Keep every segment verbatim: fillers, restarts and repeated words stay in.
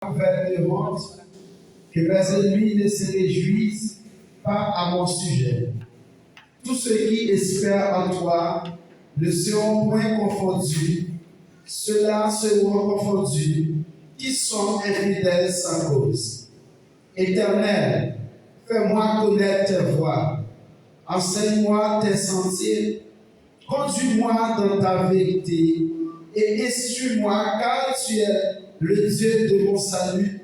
couverte de honte, que mes ennemis ne se réjouissent pas à mon sujet. Tous ceux qui espèrent en toi ne seront point confondus, ceux-là seront confondus qui sont infidèles sans cause. Éternel, fais-moi connaître tes voies, enseigne-moi tes sentiers, conduis-moi dans ta vérité et instruis-moi, car tu es le Dieu de mon salut,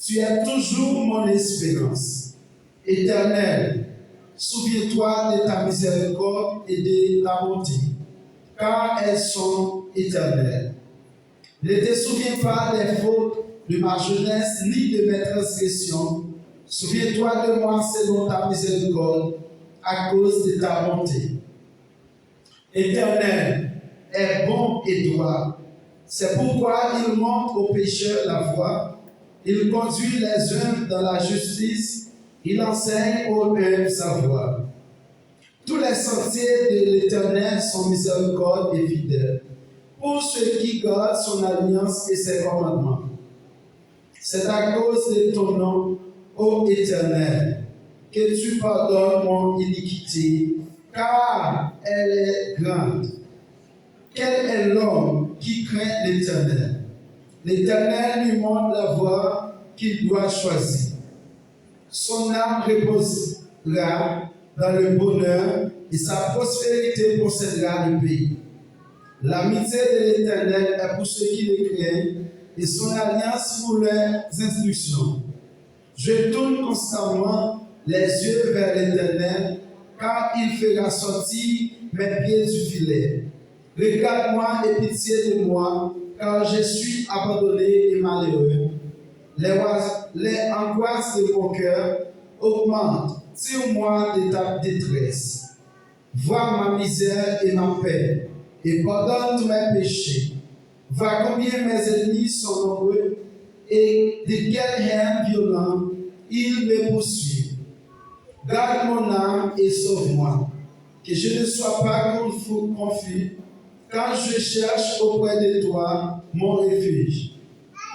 tu es toujours mon espérance. Éternel, souviens-toi de ta miséricorde et de ta bonté, car elles sont éternelles. Ne te souviens pas des fautes de ma jeunesse, ni de mes transgressions. Souviens-toi de moi selon ta miséricorde, à cause de ta bonté. Éternel est bon et droit. C'est pourquoi il montre aux pécheurs la voie. Il conduit les humbles dans la justice. Il enseigne aux humbles sa voie. Tous les sentiers de l'Éternel sont miséricorde et fidèles pour ceux qui gardent son alliance et ses commandements. C'est à cause de ton nom, ô Éternel, que tu pardonnes mon iniquité, car elle est grande. Quel est l'homme qui craint l'Éternel? L'Éternel lui montre la voie qu'il doit choisir. Son âme reposera dans le bonheur et sa prospérité possédera le pays. L'amitié de l'Éternel est pour ceux qui le craignent et son alliance pour leurs instructions. Je tourne constamment les yeux vers l'Éternel, car il fera sortir mes pieds du filet. Regarde-moi et pitié de moi, car je suis abandonné et malheureux. Les, les angoisses de mon cœur augmentent. Tire-moi de ta détresse. Vois ma misère et ma peine, et pardonne tous mes péchés. Vois combien mes ennemis sont nombreux et de quelle haine violente ils me poursuivent. Garde mon âme et sauve-moi, que je ne sois pas confus quand je cherche auprès de toi mon refuge.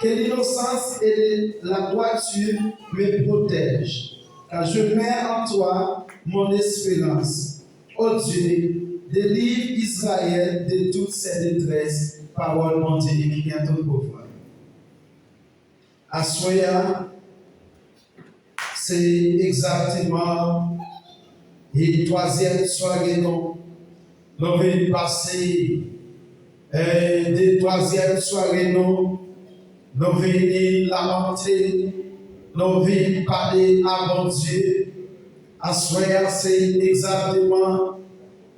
Que l'innocence et la droiture me protègent, car je mets en toi mon espérance. Ô Dieu, délivre Israël de toutes ses détresses. Pawòl Bondye ki gen tout pouvwa. Aswè a, se egzakteman e twazyèm sware nou, nou vin pase e de twazyèm sware nou, nou vin lamante, nou vin pale a Bondye. Aswè a se egzakteman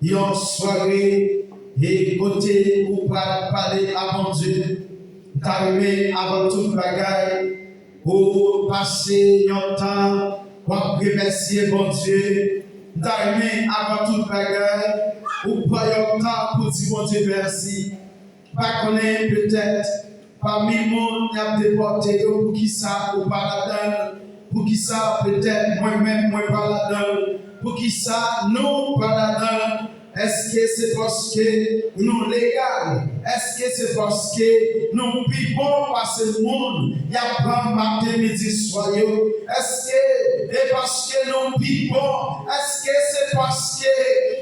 yon sware e kote ou pral pale a Bondye. M ta renmen avan tout bagay ou pase yon tan w ap remèsye Bondye. M ta renmen avan tout bagay ou pran yon tan pou di Bondye mèsi. M pa konnen, petèt pami moun y ap depòte yo, poukisa ou pa ladan l? Poukisa petèt mwen menm mwen pa ladan l? Poukisa nou pa ladan l? Èske se paske nou legal? Èske se paske nou pi bon pase moun y ap pran maten, midi, swa yo? Èske e paske nou pi bon? Èske se paske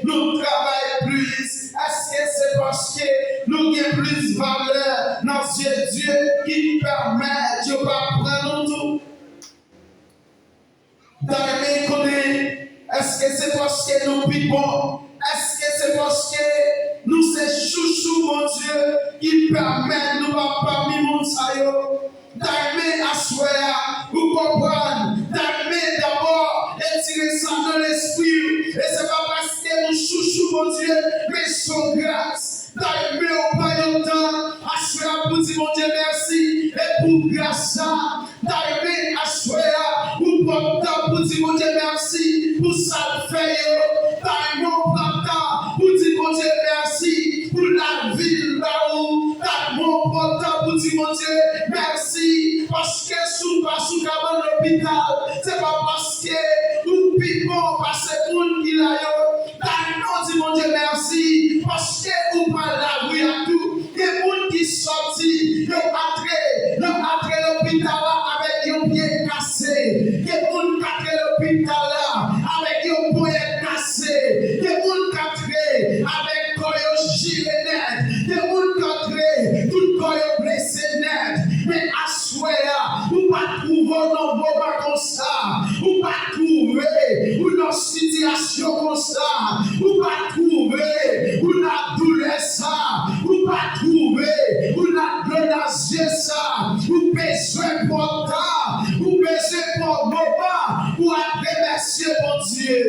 nou travay plis? Èske se paske nou gen plis valè nan zye Dye ki pèmèt yo pa pran nou tou? M ta renmen konnen, èske se paske nou pi bon? Èske se paske nou se chouchou Bondye ki pèmèt nou pa pami moun sa yo? M ta renmen aswè a ou konprann. M ta renmen dabò etire sa nan lespri w. E se pa paske nou chouchou Bondye, men se yon gras. M ta renmen w pran yon tan aswè a pou di Bondye mèsi e pou gras sa. M ta renmen aswè a ou pran tan pou di Bondye mèsi pou sa l fè yo. M ta renmen w pran tan pou di Bondye mèsi pou lavi l ba ou. M ta renmen w pran tan pou di Bondye mèsi paske si w pa sou kabann lopital, se pa paske ou pi bon pase moun ki la yo. M ta renmen w di Bondye mèsi paske ou pa lari a tou. Gen moun ki sòti, yo antre, yo antre lopital. yon pye kase, gen moun k antre lopital la avèk yon ponyèt kase, gen moun k antre avèk kò yo chire nèt, gen moun k antre tout kò yo blese nèt. Men aswè a, ou pa t twouve w nan moman konsa, ou pa t twouve ou nan sitiyasyon konsa, ou pa t twouve ou nan doulè sa, ou pa t twouve ou nan dlo nan zye sa, ou bezwen pòta, ou bezwen pran moman pou w ap remèsye Bondye.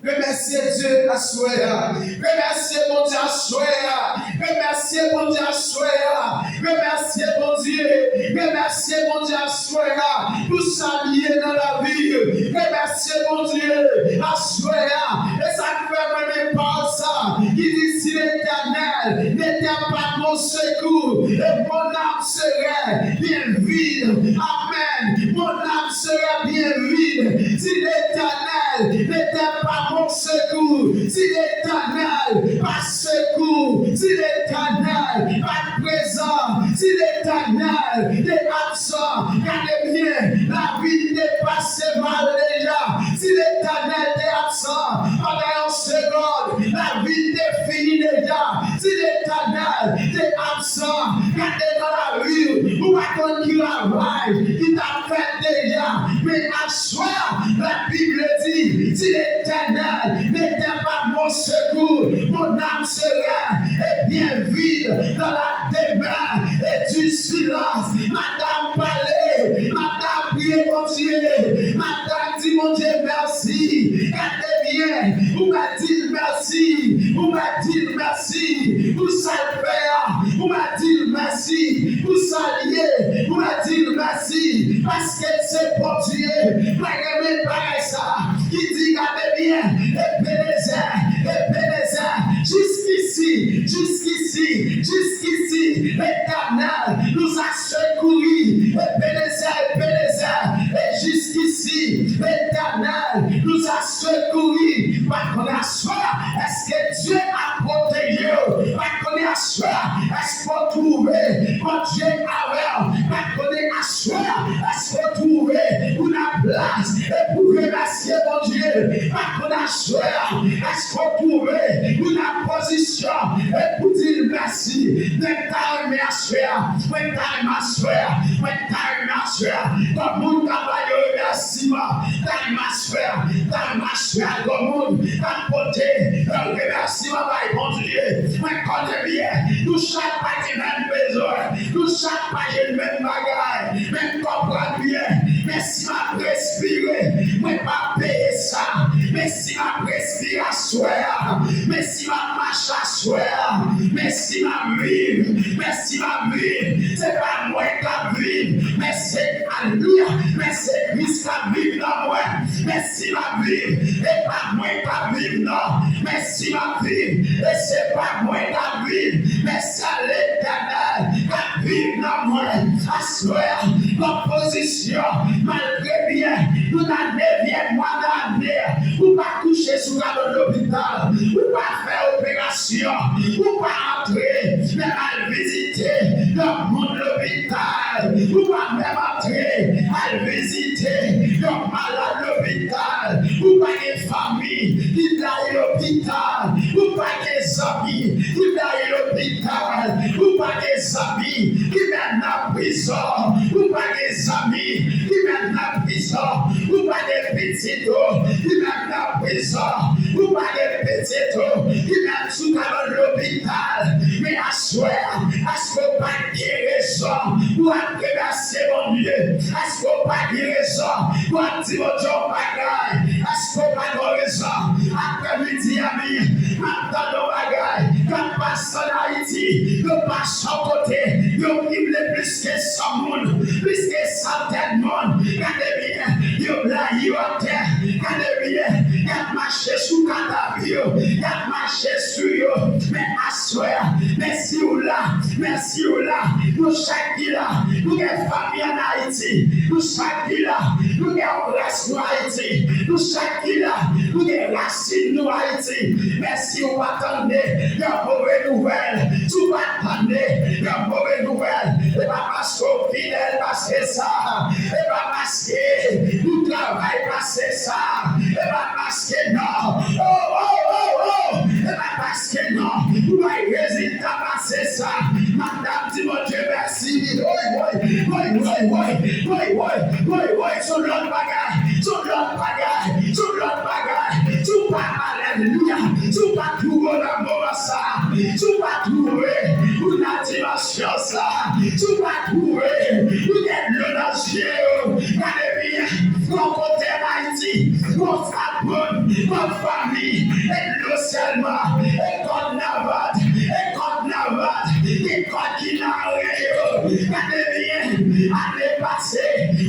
Remèsye Dye aswè a. Remèsye Bondye aswè a. Remèsye Bondye aswè a. Remèsye Bondye. Remèsye Bondye aswè a pou sa l ye nan lavi. Remèsye Bondye aswè a. E sa k fè mwen renmen pawòl sa ki di, si Letènèl n'était pas mon secours, et mon âme serait bien vide. Amèn. Mon âme serait bien vide. Si Letènèl n'était pas mon secours, si Letènèl pa sekou, si Letènèl pa t prezan, si Letènèl te absan, gade byen, lavi n te pase mal deja. Si Letènèl te absan, pandan yon segonn, lavi n te fini deja. Si Letènèl te absan, gade nan lavi w, ou pa konn ki ravaj ki t ap fèt deja. Men aswè a, Labib di, si Letènèl n'était pas mon secours, mon âme serait bien vide dans la demeure et du silence. Madanm pale, madanm priye Bondye, madanm di Bondye mèsi. Gade byen, ou pa di l mèsi, ou pa di l mèsi pou sa l fè a, ou pa di l mèsi pou sa l ye, ou pa di l mèsi paske l se Bondye. Mwen renmen bagay sa ki di, gade byen, Ebenezè, Ebenezè, jiskisi, jiskisi, jiskisi, Letènèl nous a secouru. Ebenezè, Ebenezè, e jiskisi, Letènèl nous a secouru. Pa konnen aswè a, èske Dye ap pwoteje w? Pa konnen aswè a, èske w twouve Bondye avè w? Pa konnen aswè a, èske w twouve ou nan plas e pou remèsye Bondye? Pa konnen aswè a, èske w twouve ou nan pozisyon e pou di l mèsi? Mwen ta renmen aswè a, mwen ta renmen aswè a, mwen ta renmen aswè a, kòm moun ka ba yo remèsiman, ta renmen aswè a, ta renmen aswè a, kòm moun k ap pote yon remèsiman bay Bondye. Mwen konnen byen, nou chak pa gen menm bezwen, nou chak pa gen menm bagay, men konprann byen, men si m ap respire, mwen pa peye sa, men si m ap respire aswè a, men si m ap mache aswè a, men si m ap viv, men si m ap viv, se pa mwen k ap viv, men se, alelouya, men se Kris k ap viv nan mwen. Men si m ap viv, e pa mwen k ap viv, non. Men si m ap viv, e se pa mwen k ap viv, men se Letènèl k ap viv nan mwen. Aswè a, nan pozisyon, malgre byen, nou nan nevyèm mwa nan ane a, ou pa kouche sou gado lopital, ou pa fè operasyon, ou pa antre, men al vizite yon moun lopital, ou pa menm antre al vizite yon malad lopital, ou pa gen fanmi ki blayi lopital, ou pa gen zanmi ki blayi lopital, ou pa gen zanmi ki menm nan prizon, ou pa gen zanmi ki menm nan prizon, ou pa gen pitit ou ki menm nan prizon, ou pa gen pitit ou ki menm sou gado lopital. Men aswè a, èske w pa gen rezon pou w ap remèsye Bondye? Èske w pa gen rezon pou w ap di Bondye yon bagay? Èske w pa gen rezon? Aprèmidi a, men, m ap tande yon bagay k ap pase ann Ayiti. Yo pase yon kote, yo krible plis ke san moun, plis ke santèn moun. Gade byen, yo blayi yo atè. Gade byen, y ap mache sou kadav yo, y ap mache sou yo. Men aswè a, men si w la, men si w la, nou chak ki la, nou gen fanmi ann Ayiti, nou chak ki la, nou gen yon rès nou Ayiti, nou chak ki la, nou gen rasin nou Ayiti. Men si w pa tande yon move nouvèl, si w pa tande yon move nouvèl, E pa paske w fidèl pase sa. E pa paske ou travay pase sa. E pa paske non. Oh, oh, oh, oh. E pa paske non. Ou bay rezilta pase sa. M ap di Bondye mèsi. Woy, woy, woy, woy, woy, woy, woy, woy, woy, woy, sou lòt bagay, sou lòt bagay, sou lòt bagay, sou pa, alelouya, sou pa twouve nan moman sa, sou pa twouve ou nan dimansyon sa, sou pa twouve ou gen dlo nan zye w, gade byen, gon kote Ayiti, gon sa moun, gon fanmi, e dlo sèlman, e kòd nan vant, e kòd nan vant, e kòd ki nan ren yo, gade byen, ane pase,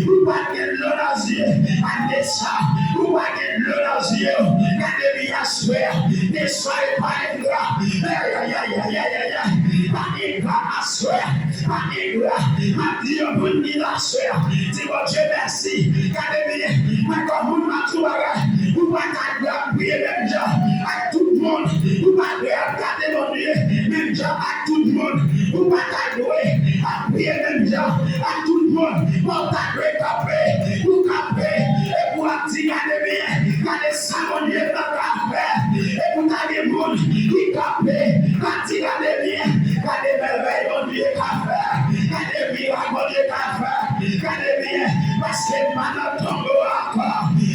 ou pa t gen dlo nan zye, ane sa, ou pa gen dlo nan zye w, gade byen aswè, neswa e pa engra, ayayayayayay, pa engra aswè, pa engra, m ap di yon moun ki la aswè, di Bondye mèsi, gade byen, mwen kòm moun m ap di w bagay, ou pa ka dwe ap priye menm jan ak tout moun, ou pa dwe ap gade Bondye menm jan ak tout moun, ou pa ta dwe ap priye menm jan ak tout moun, men w ta dwe kanpe, ou kanpe, epi w ap di, gade byen, gade sa Bondye m nan ka fè, epi w ta gen moun ki kanpe, k ap di, gade byen, gade mèvèy Bondye ka fè, gade mirak Bondye ka fè, gade byen, paske m pa nan tonbo a ankò,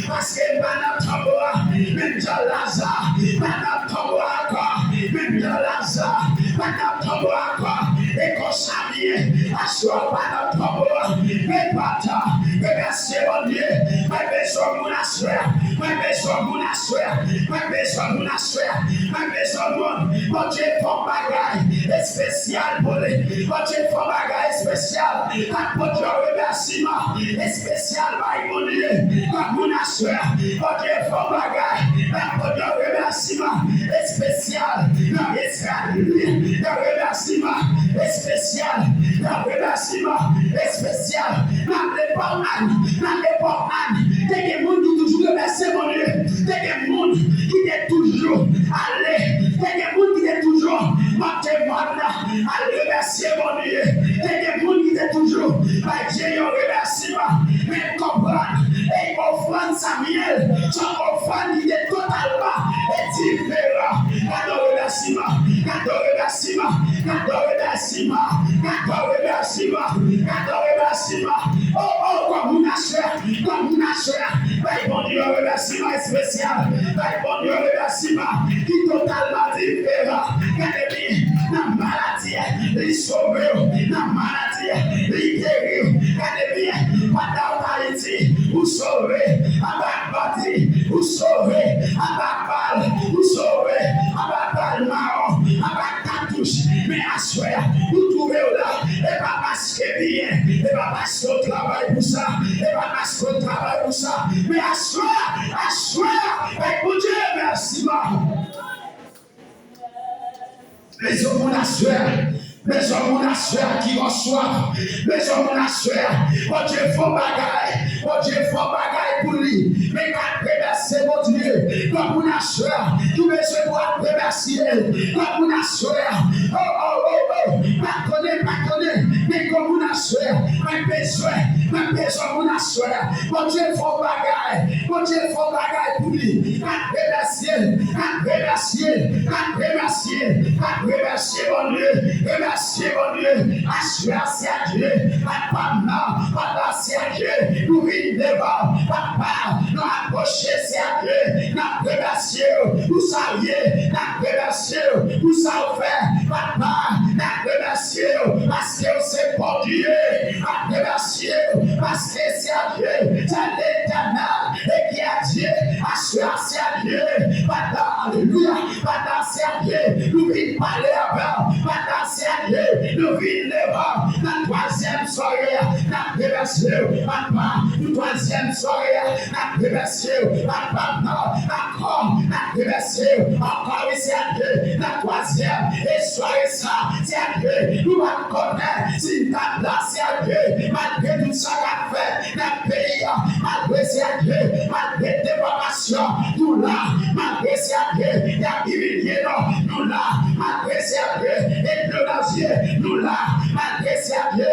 paske m pa nan tonbo a, menm jan Laza pa nan tonbo a ankò, menm jan Laza pa nan tonbo a ankò, e konsa byen, aswè w pa nan tonbo a, men pata, remèsye Bondye, mwen bezwen moun aswè, mwen bezwen moun aswè, mwen bezwen moun aswè, mwen bezwen moun, Bondye fè yon bagay espesyal pou li, Bondye fè yon bagay espesyal, k ap pote yon remèsiman espesyal bay Bondye, kòm moun aswè, Bondye fè yon bagay, k ap pote yon remèsiman espesyal nan eskalye, yon remèsiman espesyal, yon remèsiman espesyal. Nan lepòk Ann, nan lepòk Ann, te gen moun ki toujou remèsye Bondye, te gen moun ki te toujou ale, te gen moun ki te toujou monte mòn nan al remèsye Bondye, te gen moun ki te toujou bay Dye yon remèsiman, men konprann, e ofrann Samyèl, se yon ofrann ki te totalman diferan. Gade yon remèsiman, gade yon remèsiman, gade yon remèsiman, gade yon remèsiman, gade yon remèsiman. Oh, oh, kòm moun aswè, kòm moun aswè, bay Bondye yon remèsiman espesyal, bay Bondye yon remèsiman ki totalman diferan. Gade byen, nan maladi, li sove w, nan maladi, li geri w. Gade byen, pandan w t Ayiti, ou sove, anba bandi, ou sove, anba bal, ou sove, anba bal mawon, anba katouch. Men aswè a, ou twouve w la, e pa paske byen, e pa paske w travay pou sa, e pa paske w travay pou sa. Men aswè a, aswè a, bay Bondye remèsiman. Bezwen moun aswè a. Bezwen moun aswè a ki gon swaf. Bezwen moun aswè a. Bondye fè yon bagay. Bondye fè yon bagay pou li. Men k ap remèsye Bondye. Gon moun aswè a ki bezwen pou ap remèsye l. Gon moun aswè a. Oh, oh, oh, oh. Pa konnen, pa konnen. Men gon moun aswè a. Mwen bezwen. Mwen bezwen moun aswè a. Bondye fè yon bagay. Bondye fè yon bagay pou li. K ap remèsye l. K ap remèsye l. K ap remèsye l. K ap remèsye Bondye. Remèsye Bondye. Aswè a se a Dye. Papa m nan. Papa se a Dye. Nou vin devan. Papa, nou apwoche se a Dye. N ap remèsye w. Pou sa w ye. N ap remèsye w. Pou sa w fè. Papa, n ap remèsye w. Paske w se Bondye. N ap remèsye w. Paske se a Dye. Se Letènèl. E ki a Dye. Aswè a se a Dye. Papa, alelouya. Papa se a Dye. Nou vin pale avè w. Papa se a Dye. Nou vin devan w. Nan twazyèm sware a, n ap remèsye w, papa. Pou twazyèm sware a, n ap remèsye w, papa m nan. Ankò, n ap remèsye w. Ankò, wi, se a Dye. Nan twazyèm e sware sa, se a Dye. Nou pa t konnen si n t ap la, se a Dye. Malgre tout sa k ap fèt nan peyi a, malgre se a Dye, malgre depòtasyon, nou la. Malgre se a Dye, y ap imilye nou, nou la. Malgre se a Dye, e dlo nan zye, nou la. Malgre se a Dye,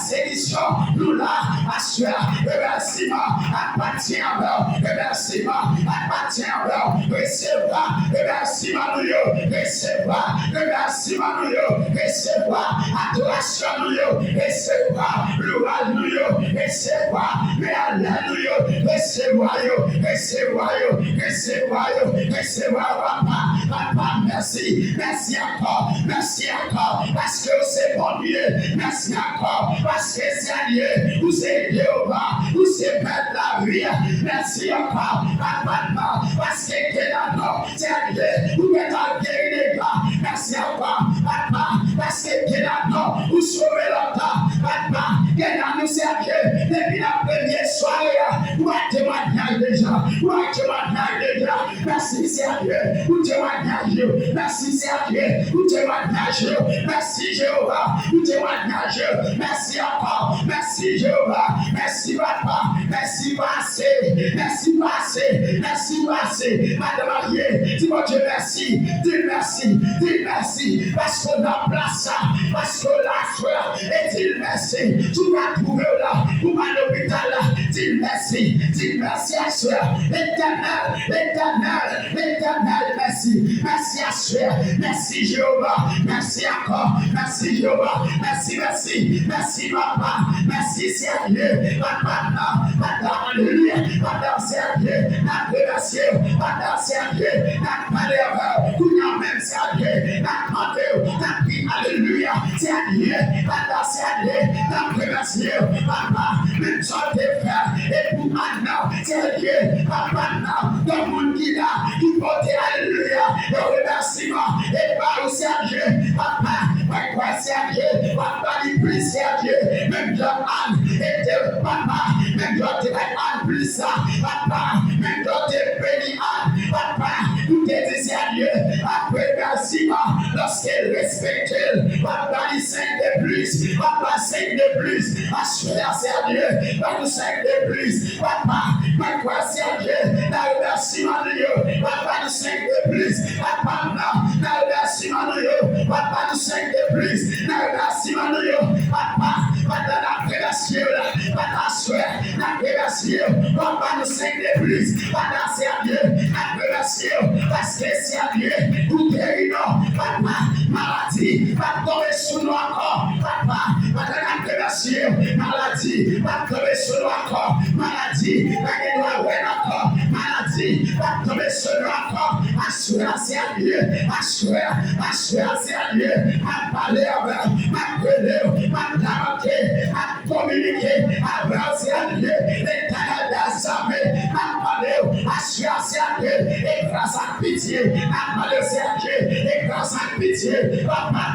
Senisyon, nou la, aswè, remèsiman apatyen avè w, remèsiman apatyen avè w, resevwa remèsiman nou yo, resevwa remèsiman nou yo, resevwa adorasyon nou yo, resevwa louwanj nou yo, resevwa men alè nou yo, resevwa yo, resevwa yo, resevwa yo, resevwa yo, papa, papa, mèsi, mèsi ankò, mèsi ankò, paske w se Bondye, mèsi ankò, paske Seyè, ou se Jewova, ou se Mèt lavi, mèsi ankò, papa, paske gen nan nou, Seyè, ou gentan geri deja. Mèsi ankò, papa, paske gen nan nou, ou sove lòt, papa, gen nan nou, Seyè, depi nan premye sware a, ou bay temwayaj deja, ou bay temwayaj deja. Mèsi, Seyè, ou temwayaj yo. Mèsi, Seyè, ou temwayaj yo. Mèsi, Jewova, ou temwayaj yo. Mèsi ankò, mèsi, Jewova, mèsi, papa, mèsi, pase, mèsi, pase, mèsi, pase. Madanm marye, di Bondye mèsi, di l mèsi, di l mèsi, paske w nan plas sa, paske w la aswè, e di l mèsi. Si w pa twouve w la, ou pa lopital la, di l mèsi, di l mèsi aswè. Letènèl, Letènèl, Letènèl, mèsi, mèsi aswè, mèsi Jewova, mèsi ankò, mèsi Jewova, mèsi, mèsi, mèsi papa, mèsi Seyè, papa, papa, alelouya, papa Seyè, n ap remèsye w, papa Seyè, n ap pale avè w, kounye a menm Seyè, n ap mande w, n ap kriye, alelouya, Seyè, papa Seyè, n ap remèsye w, papa, menm sa w te fè, e pou Ann nan, Seyè, papa m nan, yon moun ki la, ki pote alelouya, yon remèsiman, e ba ou Seyè, papa, mwen kwè Seyè, w ap ba li plis Seyè, menm jan Ann te, papa, menm jan w te bay Ann plis sa, papa, menm jan w te beni Ann, papa, ou te di Seyè, apre remèsiman, lòske l respekte l, w ap ba li senk de plis, w ap ba senk de plis, aswè a Seyè, ba nou senk de plis, papa, mwen kwè Seyè, nan remèsiman nou yo, papa, nou senk de plis, papa, nan remèsiman nou yo, papa, nou senk de plis, nan remèsiman nou yo, papa, pandan n ap remèsye w la, papa, aswè, n ap remèsye w, papa, nou senk de plis, papa, Seyè, n ap remèsye w, paske Seyè, ou geri nou, papa, maladi p ap tonbe sou nou ankò, papa, pandan n ap remèsye w, maladi p ap tonbe sou nou ankò, maladi pa gen dwa wè n ankò, maladi p ap tonbe sou nou ankò, aswè a Seyè, aswè, aswè a Seyè, m ap pale avè w, m ap rele w, m ap lamante, m ap kominike avè w Seyè, Letènèl dèzame, m ap mande w, aswè a Seyè, e gras ak pitye, m ap mande w Seyè, e gras ak pitye, papa,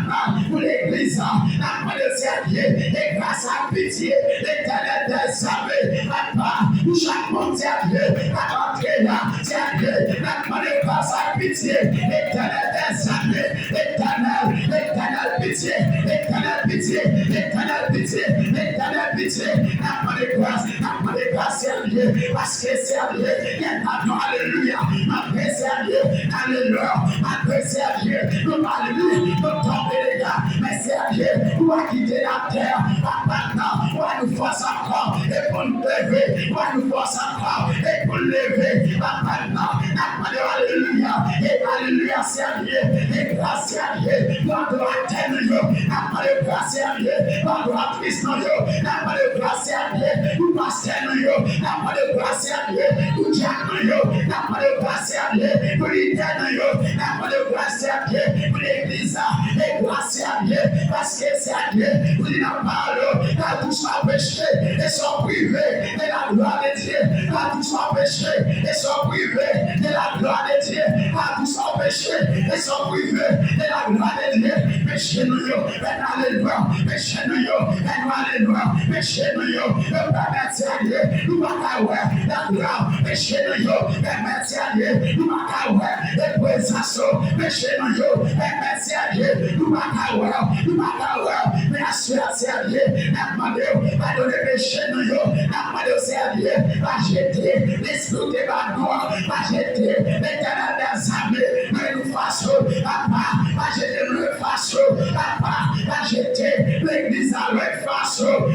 pou legliz la, m ap mande w Seyè, e gras ak pitye, Letènèl dèzame, papa, pou chak moun Seyè, k ap antre la, Seyè, m ap mande w gras ak pitye, Letènèl dèzame, Letènèl, Letènèl pitye, Letènèl pitye, Letènèl pitye, Letènèl pitye. N ap mande gras, n ap mande gras, Seyè, paske Seyè, gen nan nou, alelouya. Malgre Seyè, alelouya, malgre Seyè, nou pa li, nou tonbe deja, men Seyè, ou pa kite n atè, papa, non, ou ba nou fòs ankò, e pou n leve, ou ba nou fòs ankò, e pou n leve, papa, non, n ap mande w alelouya, e alelouya, Seyè, e gras, Seyè, pou adoratè nou yo, n ap mande w gras, Seyè, pou adoratris nou yo, n ap mande w gras, Seyè, pou pastè nou yo, n ap mande w gras, Seyè, pou dyak nou yo, n ap mande w gras, Seyè, pou lidè nou yo, n ap mande w gras, Seyè, pou legliz la, e gras, Seyè, paske, Seyè, ou di nan pawòl ou, car tout soit péché et sont privés de la gloire de Dieu, car tout soit péché et sont privés de la gloire de Dieu, car tout soit péché et sont privés de la gloire de Dieu. Peche nou yo, fè n ale lwen, peche nou yo, fè n ale lwen, peche nou yo, yo pèmèt Seyè, nou pa ka wè laglwa, peche nou yo, pèmèt Seyè, nou pa ka wè prezans ou, peche nou yo, pèmèt Seyè, nou pa ka wè, nou pa ka wè, men aswè a Seyè, n ap mande w, padone peche nou yo, n ap mande w Seyè, pa jete lespri w te ba nou an, pa jete Letènèl dèzame, men nou fas ou, papa, pa jete nou fas ou, papa, pa jete legliz la lwen fas ou,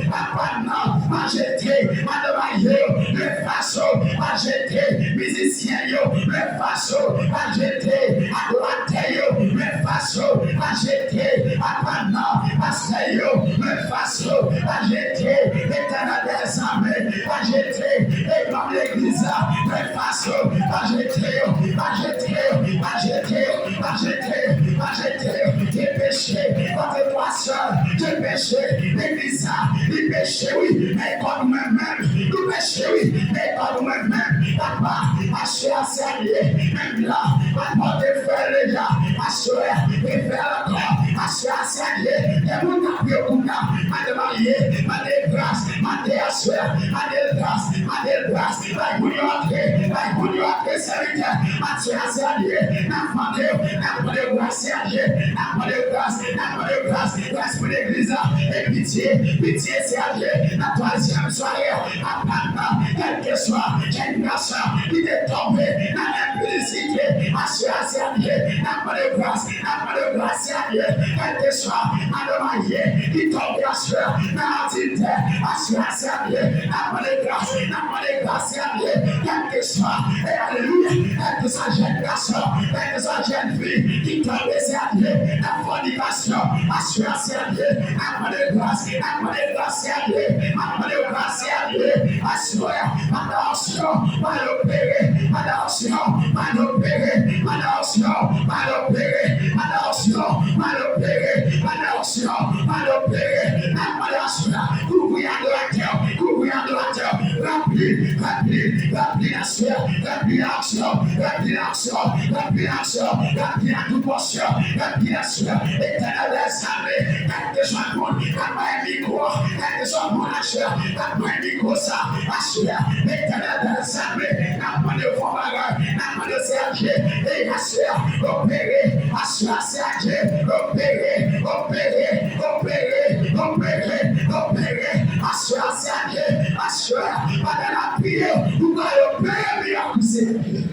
Legliz sa, li peche wi, men kòd ou menm menm, nou peche wi, men kòd ou menm menm, papa, aswè a se a l ye, menm la, pa pòte fè l deja, aswè, refè l ankò, aswè a se a l ye, gen moun k ap priye w kounye a, mande marye, mande gras, mande aswè, mande l gras, mande l gras, bay moun yo antre, bay moun yo antre, sèvitè, aswè a se a l ye, n ap mande w, n ap mande w gras, se a l ye, n ap mande w gras, n ap mande w gras, gras pou legliz la, e pitye, pitye se a l ye, nan twazyèm sware a, apa nan, kèlkeswa, jèn gason, li te tonbe, nan enpidisite, aswè a se a l ye, n ap mande w gras, n ap mande w gras, se a l ye, kèlkeswa, madanm marye, ki tonbe aswè a, nan adiltè, aswè a se a l ye, n ap mande w gras, n ap mande w gras, se a l ye, kèlkeswa, e alelouya, kèlkeswa jèn gason, kèlkeswa jèn fi, ki tonbe se a l ye, nan fònikasyon, aswè a se a l ye, n ap mande w gras, n ap mande w gras, se a l ye, n ap mande w gras, se a l ye, aswè a, pandan ansyon, pa l opere, pandan ansyon, pa l opere, pandan ansyon, pa l opere, pandan ansyon, pa l opere, pandan ansyon, pa l opere, n ap mande aswè a, kouvri adoratè, kouvri adoratè, ranpli, ranpli, ranpli aswè a, ranpli ansyon, ranpli ansyon, ranpli ansyon, ranpli a tout pòsyon, ranpli aswè a, Etènèl dèzame, kèlkeswa moun k ap bay mikwo, kèlkeswa moun aswè a, k ap bay mikwo sa, aswè a, Etènèl dèzame, n ap mande w fè yon bagay, n ap mande w se a l ye, e aswè a, opere, aswè a se a l ye, opere, opere, opere, opere, opere, aswè a se a l ye, aswè a, pandan n ap priye, ou pral opere mirak ou se a l ye.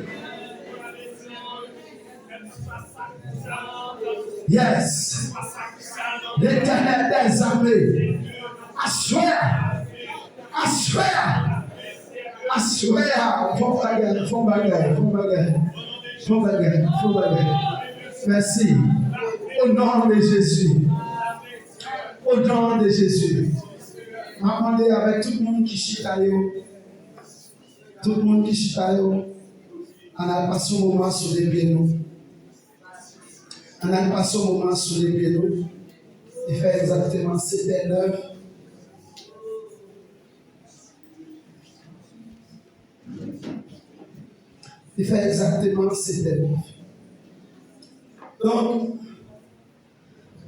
Yes. Letènèl dèzame. Aswè a. Aswè a. Aswè a. Fò bagay, fò bagay, fò bagay. Fò bagay, fò bagay. Mèsi. O non de Jezi. O non de Jezi. M ap mande avèk tout moun ki chita yo. Tout moun ki chita yo, ann al pase yon moman sou de pye nou. Ann al pase yon moman sou de pye nou. Li fè egzakteman sèt è nèf. Li fè egzakteman sèt è nèf. Donk,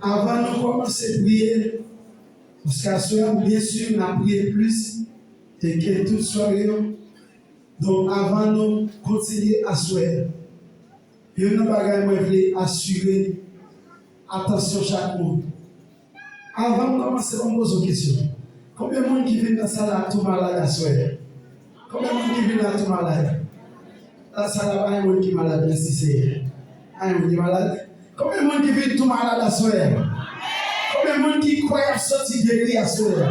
Avan nou kòmanse priye, paske aswè a, byen si, n ap priye plis ke tout sware yo. Donk, avan nou kontinye aswè a, youn nan bagay mwen vle asire atansyon chak moun. Avan m kòmanse, ban m poze w kesyon. Konbyen moun ki vin nan sal la tou malad aswè a? Konbyen moun ki vin la tou malad? Nan sal la, pa gen moun ki malad, mèsi Seyè. Pa gen moun ki malad. Konbyen moun ki vin tou malad aswè a? Konbyen moun ki kwè y ap soti geri aswè a?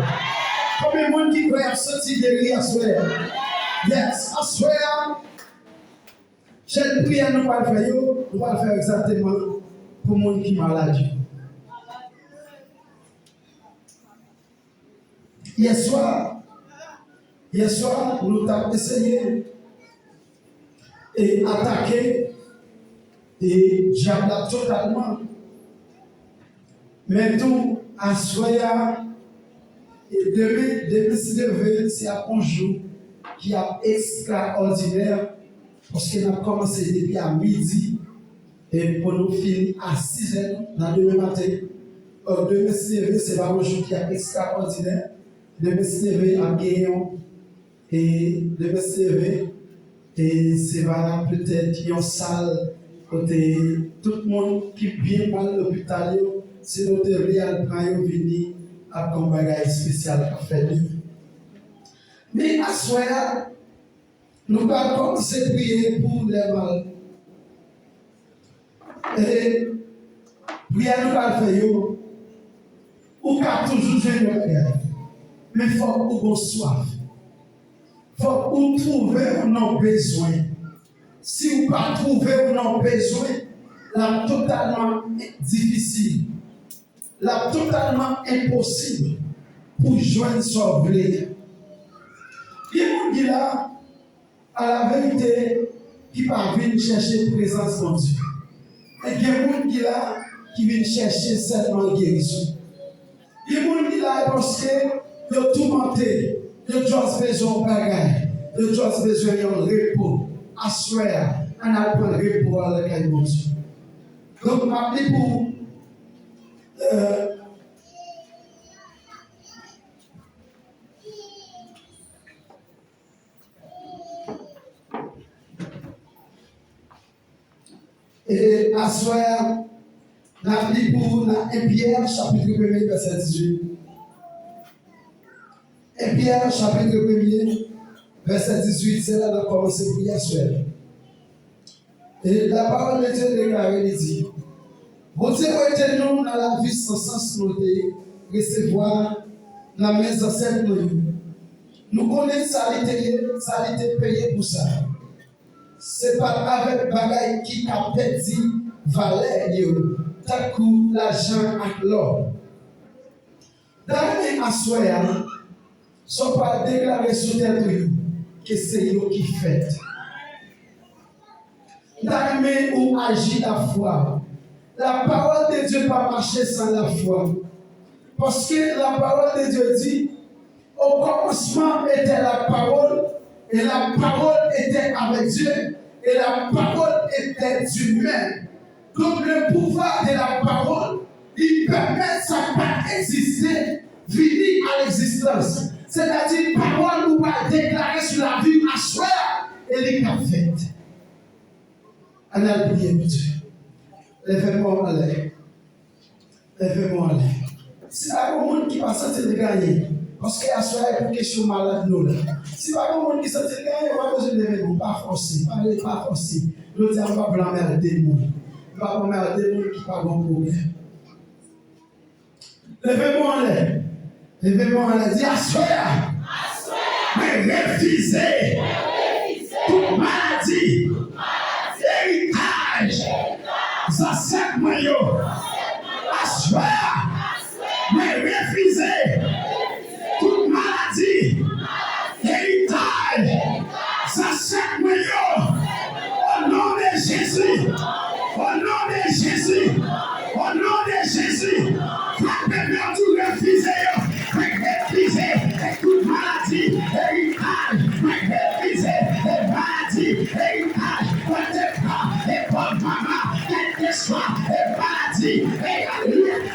Konbyen moun ki kwè y ap soti geri aswè a? Yes, aswè a, chèn priyè nou pral fè yo, nou pral fè egzakteman pou moun ki malad yo. Yèswa, yèswa, nou t ap eseye e atake e dyab la totalman. Men tou, aswè a, e demen, demen si Dye vle, se ap yon jou ki ap ekstraòdinè, paske n ap kòmanse depi a midi, e pou nou fini a sizè nan demen maten. Donk, demen si Dye vle, se pa yon jou ki ap ekstraòdinè. Demen si Dye vle, ap gen yon, e demen si Dye vle, e se va petèt yon sal kote tout moun ki byen mal lopital yo, si nou te vle al pran yo vini, ap gen yon bagay espesyal k ap fèt demen. Men aswè a, nou pral kòmanse priye pou lè mal. E priyè nou pral fè yo, ou ka toujou jwenn yon bagay. Men fòk ou gon swaf. Fòk ou twouve w nan yon bezwen. Si ou pa twouve w nan yon bezwen, l ap totalman difisil. L ap totalman enposib pou jwenn sa w vle. Gen moun ki la, alaverite, ki pa vin chèche prezans Bondye. Men gen moun ki la, ki vin chèche sèlman gerizon. Gen moun ki la e paske yo toumante, yo just bezwen yon bagay, yo just bezwen yon repo. Aswè a, ann al pran repo a lakay Bondye. Donk, m ap li pou, euh, E aswè a, n ap li pou nou nan en Pyè, chapit premye, vèsè dizuit. En Pyè, chapit premye, vèsè dizuit, se la n ap kòmanse priyè aswè a. E lapawòl de Dye deklare, li di, Bondye prete nou nan lavi san sans nou te resevwa nan men zansèt nou yo. Nou konnen sa li te ye, sa li te peye pou sa. Se pa t avèk bagay ki ka pèdi valè yo, tankou lajan ak lò. Dayè aswè a, sa w pral deklare sou tèt ou yo, ke se yo ki fèt. M ta renmen ou aji lafwa. Lapawòl de Dye pa mache san lafwa. Paske lapawòl de Dye di, Au commencement était la parole, et la parole était avec Dieu, et la parole était Dieu même. Donk, le pouvwa de lapawòl, li pèmèt sa k pa t egziste vini a legzistans. Sètadi, pawòl ou pral deklare sou lavi w aswè a, e li ka fèt. Ann al priye pou Dye. Leve men w anlè. Leve men w anlè. Si pa gen moun ki pa santi l genyen, paske aswè a e pou kesyon malad nou la. Si pa gen moun ki santi l genyen, ou pa bezwen leve men w, pa fòse, pa, pa fòse. Jodi a, m p ap lanmède moun. M p ap lanmède moun ki pa gen pwoblèm. Leve men w anlè. Leve men w anlè. Di, aswè a, mwen refize tout maladi, eritaj, zansèt mwen yo. Aswè a, mwen refize tout maladi, eritaj, zansèt mwen yo. O non de Jezi, o non de Jezi, o non de Jezi, frape men w, di, refize yo. Mwen refize tout maladi, eritaj. Mwen refize maladi, eritaj. Tèt de pwa, e pòv mama, tèt de swa, e maladi, e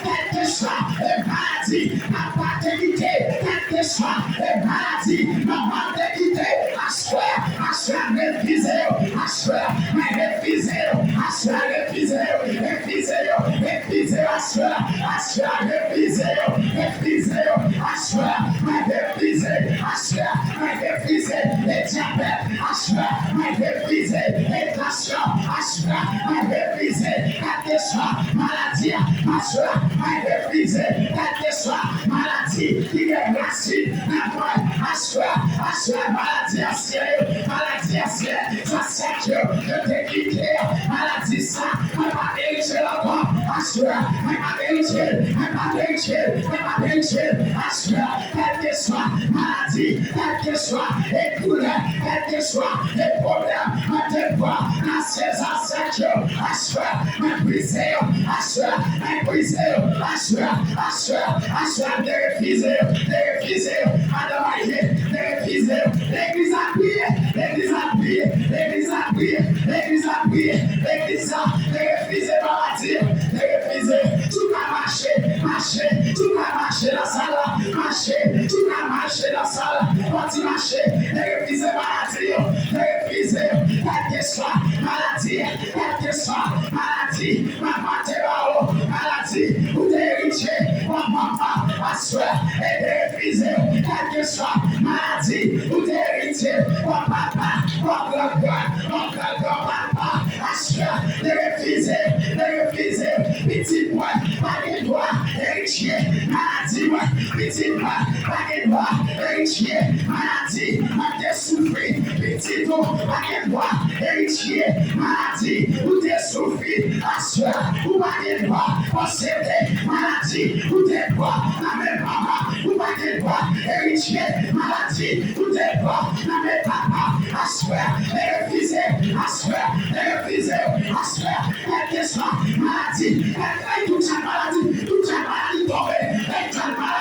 tèt de swa, e maladi. Papa te kite, tèt de swa, e maladi. Manman te kite, aswè, aswè, refize yo, aswè, mwen refize yo, aswè, refize yo, refize yo, refize yo, aswè, aswè, refize yo, refize yo, aswè, mwen refize, aswè, mwen refize, e dyabèt, aswè, mwen refize, e tansyon, aswè, mwen refize, kèlkeswa maladi a, aswè, mwen refize, kèlkeswa maladi ki gen rasin nan kò, aswè, aswè, maladi ansyen yo, maladi ansyen, zansèt yo, yo te kite, maladi sa, mwen p ap eritye l ankò, aswè, mwen p ap eritye l, mwen p ap eritye l, mwen p ap eritye l, aswè, kèlkeswa maladi, kèlkeswa e doulè, kèlkeswa e pwoblèm, mwen te pran nan sezon sèt yo, aswè, mwen brize yo, aswè, mwen brize yo, aswè, aswè, aswè, derefize yo, derefize yo, madanm marye, derefize yo, legliz ap priye, legliz ap priye, legliz ap priye, legliz ap priye, legliz sa, derefize maladi yo, derefize, si w ka mache, mache, si w ka mache nan sal la, mache, si w ka mache nan sal la, pati mache, derefize maladi yo, derefize yo, kèlkeswa maladi, kèlkeswa maladi, manman te ba ou, maladi ou te eritye, manman pa, aswè, e derefize yo, kèlkeswa maladi ou te eritye, manman pa, manman pa, manman pa, aswè, derefize, derefize, pitit mwen pa gen dwa eritye maladi mwen, pitit mwen pa gen dwa eritye maladi mwen te soufri, pitit ou pa gen dwa eritye maladi ou te soufri, aswè, ou pa gen dwa posede maladi ou te pran nan men manman, ou pa gen dwa eritye maladi ou te pran nan men papa, aswè, derefize, aswè, derefize, aswè, kèlkeswa maladi, kèlke, tout jan maladi, tout jan maladi tonbe, tout jan maladi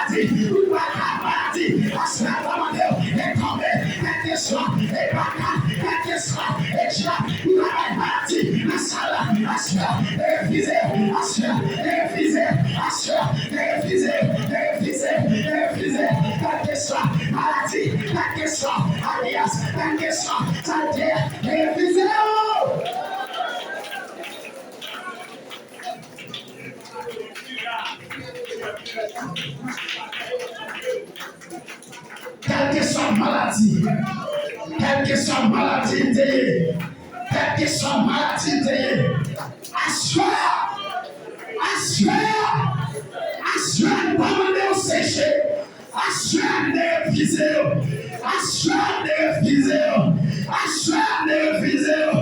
Baka maladi, aswè kòmande w, e tonbe, kèlkeswa, e baka, kèlkeswa, e dyab, ki travay maladi, nan sal la, aswè, e refize, aswè, e refize, aswè, e refize, e refize, e refize, kèlkeswa maladi, kèlkeswa alyans, kèlkeswa sa l te ye, e refize w! Kèlkeswa maladi, kèlkeswa maladi m te ye, kèlkeswa maladi m te ye, aswè, aswè, aswè, m kòmande w seche. Aswè m derefize yo. Aswè m derefize yo. Aswè m derefize yo.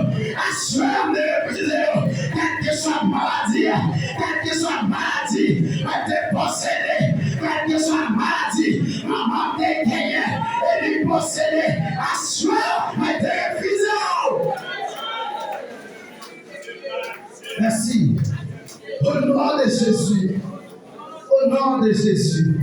Aswè m derefize yo. Kèlkeswa maladi a, kèlkeswa maladi mwen te posede, kèlkeswa maladi manman m te genyen e li posede, aswè mwen derefize yo. Mèsi. Au nom de Jésus. Au nom de Jésus.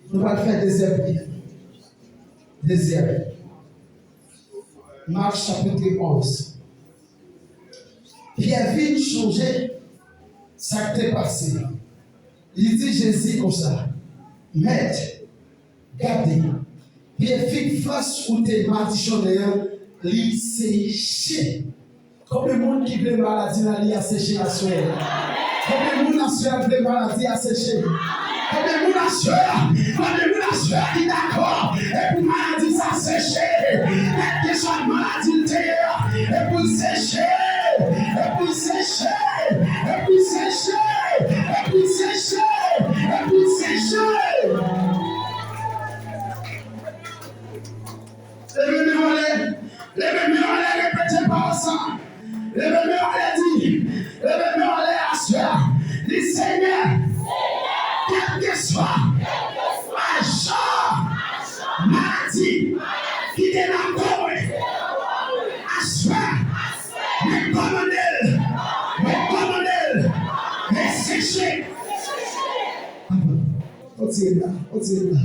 Nou pral fè dezyèm priyè. Dezyèm. Mak chapit onz. Pyè vin chonje sa k te pase. Li di Jezi konsa, Mèt, gade, pye fig frans ou te madichonnen an, li seche. Konbyen moun ki vle maladi nan li a seche aswè a? Konbyen moun aswè a vle maladi a seche? Konbyen moun aswè a? Konbyen moun aswè a ki dakò e pou maladi sa seche? Kèlkeswa maladi l te ye a, e pou l seche, e pou l seche, e pou l seche, e pou l seche, e pou l seche. Leve men w anlè. Leve men w anlè, repete pawòl sa. Leve men w anlè, di. Leve men w anlè aswè a. Di, Senyè, kèlkeswa ajan maladi ki te nan kò mwen, aswè, mwen kòmande l, mwen kòmande l, mwen seche. Retire la, retire la.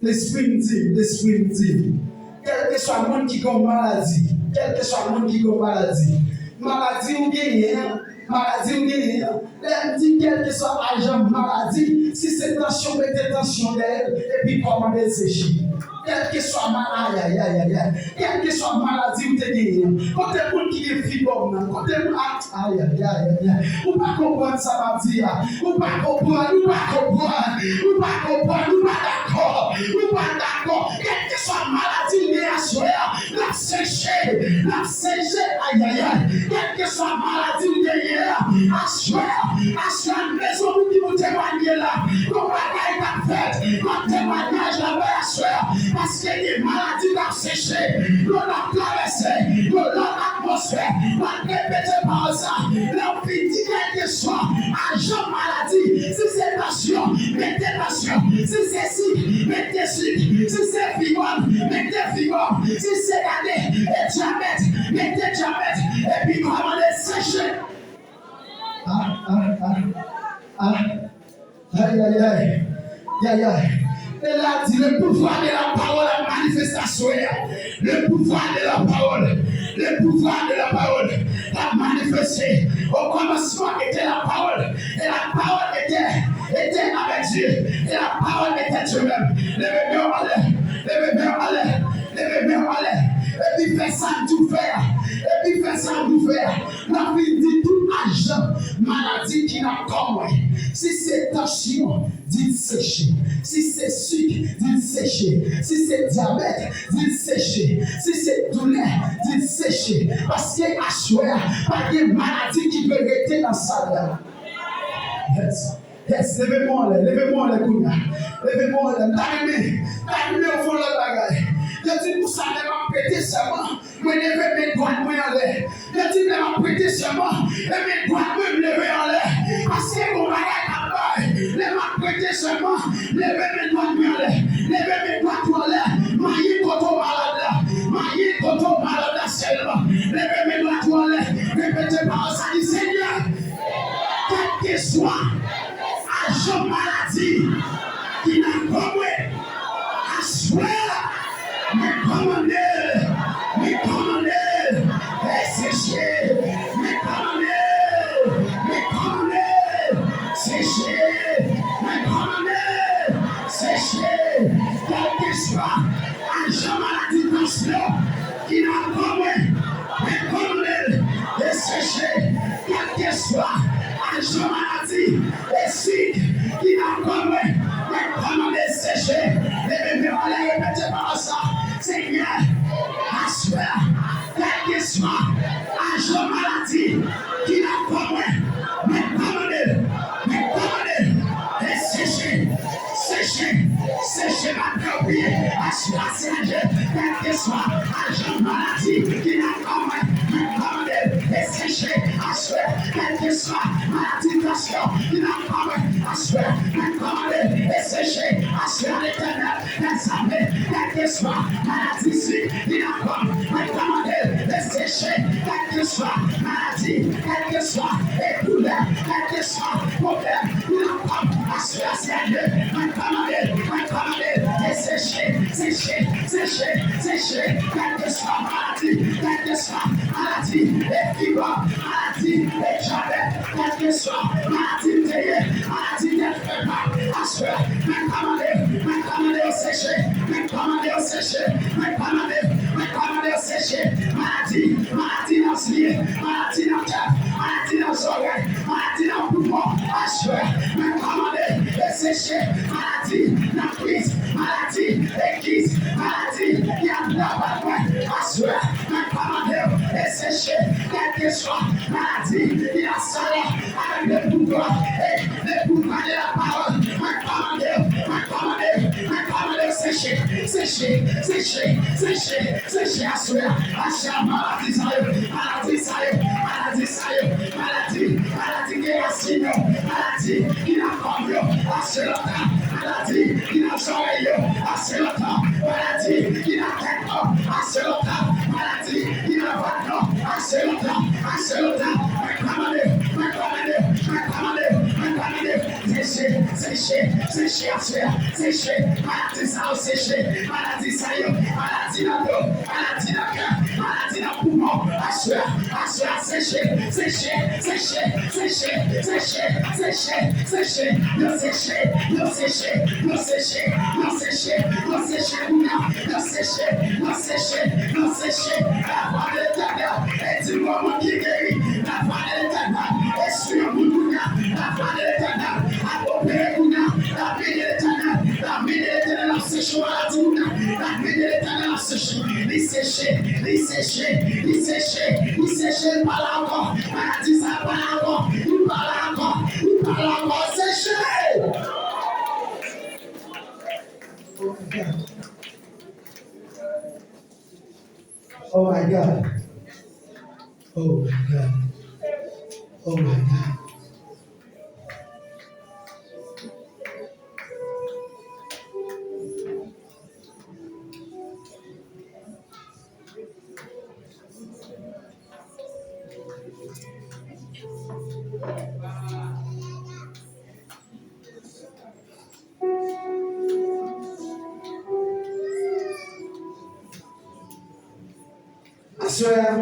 Lespri m di m, lespri m di m, kèlkeswa moun ki gen yon maladi, kèlkeswa moun ki gen yon maladi, maladi ou genyen an, maladi ou genyen an, lè m di kèlkeswa ajan maladi, si se tansyon, mete tansyon dèyè l, epi kòmande l seche. Kèlkeswa ma-, ayayayayay, kèlkeswa maladi ou te genyen an, kote moun ki gen fibwòm nan, kote moun, a, ayayayayay, ou pa konprann sa m ap di a. Ou pa konprann, ou pa konprann, ou pa konprann, ou pa dakò, ou pa dakò. Kèlkeswa maladi w gen aswè a, l ap seche, l ap seche, ayayay. Kèlkeswa maladi w genyen an, aswè a, aswè a, mezanmi, ki pou temwaye la, yon bagay k ap fèt, yon temwayaj la bay aswè a, paske gen maladi k ap seche, yon l ap travèse, yon lòt atmosfè, w ap repete pawòl sa, lè w fin di kèlkeswa ajan maladi, si se tansyon, mete tansyon, si se sik, mete sik, si se fibwòm, mete fibwòm, si se gade, e dyabèt, mete dyabèt, epi kòmande seche. Ah, ah, ah, ah. Ay, ay, ay. Ay, ay. E la di, le pouvoir de la parole ap manifeste aswè a. Le pouvoir de la parole. Le pouvoir de la parole ap manifeste. Au commencement était la parole. Et la parole était, était avec Dieu. Et la parole était Dieu même. Leve men w anlè. Leve men w anlè. Leve men w anlè. Epi fè sa m di w fè a. Epi fè sa m di w fè a. N ap vin di tout ajan maladi ki nan kò mwen. Si se tansyon, di l seche. Si se sik, di l seche. Si se dyabèt, di l seche. Si se doulè, di l seche. Paske aswè a, pa gen maladi ki dwe rete nan sal la. Yes. Yes, leve men w anlè, leve men w anlè kounye a. Leve men w anlè. M ta renmen, m ta renmen w fè yon lòt bagay. Yo di m konsa, lè m ap prete sèman, mwen leve men dwat mwen anlè. Yo di m lè m ap prete sèman, e men dwat mwen m leve anlè. Paske gon bagay k ap bay. Lè m ap prete sèman, leve men dwat mwen anlè. Leve men dwat ou anlè. Mayi kote w malad la. Mayi kote w malad la sèlman. Leve men dwat ou anlè, repete pawòl sa, di, Senyè, kèlkeswa ajan maladi ki nan kò mwen, aswè a, mwen kòmande l, mwen kòmande l, e seche, mwen kòmande l, mwen kòmande l, seche, mwen kòmande l, seche, kèlkeswa ajan maladi tansyon ki nan kò mwen, mwen kòmande l deseche. Kèlkeswa ajan maladi e sik ki nan kò mwen, mwen kòmande l seche. Leve men w anlè, repete pawòl sa, Senyè, aswè a, kèlkeswa ajan maladi ki nan kò mwen, mwen kòmande l, mwen kòmande l deseche. Seche, seche, m ap priye, aswè a, Senyè, kèlkeswa ajan maladi ki nan kò mwen, mwen kòmande l deseche, aswè, kèlkeswa maladi tansyon ki nan kò mwen, aswè, mwen kòmande l deseche, aswè a, Letènèl dèzame, kèlkeswa maladi sik ki nan kò mwen, mwen kòmande l deseche, kèlkeswa maladi, kèlkeswa e doulè, kèlkeswa pwoblèm ki nan kò m, aswè a, Senyè, mwen kòmande, mwen kòmande, e seche, seche, seche, seche, kèlkeswa maladi, kèlkeswa maladi, e fibwòm, maladi, e dyabèt, kèlkeswa maladi m te ye, maladi tèt fè mal, aswè a, mwen kòmande, mwen kòmande yo seche, mwen kòmande yo seche, mwen kòmande, mwen kòmande yo seche, maladi, maladi nan zye, maladi nan tèt, maladi nan zòrèy, maladi nan poumon, aswè, mwen kòmande, e seche, maladi nan kwis, maladi e kis, maladi ki ap travay mwen, aswè, mwen kòmande yo, e seche, kèlkeswa maladi ki nan salon, avèk le pouvwa, e le pouvwa de la pawòl, mwen kòmande yo, mwen kòmande yo, mwen kòmande yo, seche, seche, seche, seche, seche, aswè a, aswè a, maladi sa yo, maladi sa yo, maladi sa yo, maladi, maladi ke rasin yo, maladi ki nan kò yo, aswè a, maladi ki nan zòrèy yo, aswè a, maladi ki nan tèt yo, aswè a, maladi ki nan vant yo, aswè a, aswè a, mwen kòmande, mwen kòmande, mwen kòmande, mwen kòmande, seche, seche, seche, aswè a, seche, maladi sa yo, seche, maladi sa yo, maladi nan do, maladi nan kè, maladi nan poumon, aswè a, aswè a, seche, seche, seche, yo seche, yo seche, yo seche, yo seche, yo seche, yo seche kounye a, yo seche, yo seche, yo seche, lavwa de Letènèl, e di m yon moun ki geri, lavwa de Letènèl, e sou yon moun kounye a, lavwa de Letènèl, ap opere kounye a, lamen de Letènèl, lamen de Letènèl ap seche maladi kounye a, lamen de Letènèl ap seche, li seche, li seche, li seche, li seche, li pa la ankò, maladi sa pa la ankò, li pa la ankò, li pa la ankò, seche! Oh my God. Oh my God. Oh my God. Oh my God. Aswè a, n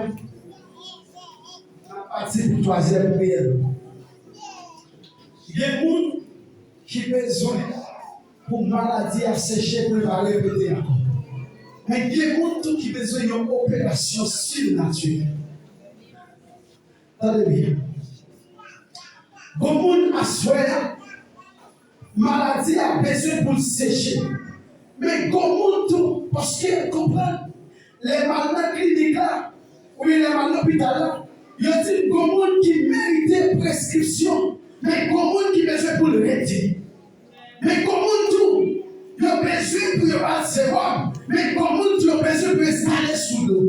ap pati pou twazyèm priyè nou. Gen moun ki bezwen pou maladi a seche, pou l pa repete ankò. Men gen moun tou ki bezwen yon operasyon sinatirèl. Tande byen. Gon moun aswè a, maladi a bezwen pou l seche. Men gon moun tou, paske konprann, lè m al nan klinik la, oubyen lè m al lopital la, yo di m gon moun ki merite preskripsyon, men gon moun ki bezwen pou l rete. Men gon moun tou, yo bezwen pou yo ba l sewòm, men gon moun tou, yo bezwen pou yo estale sou do.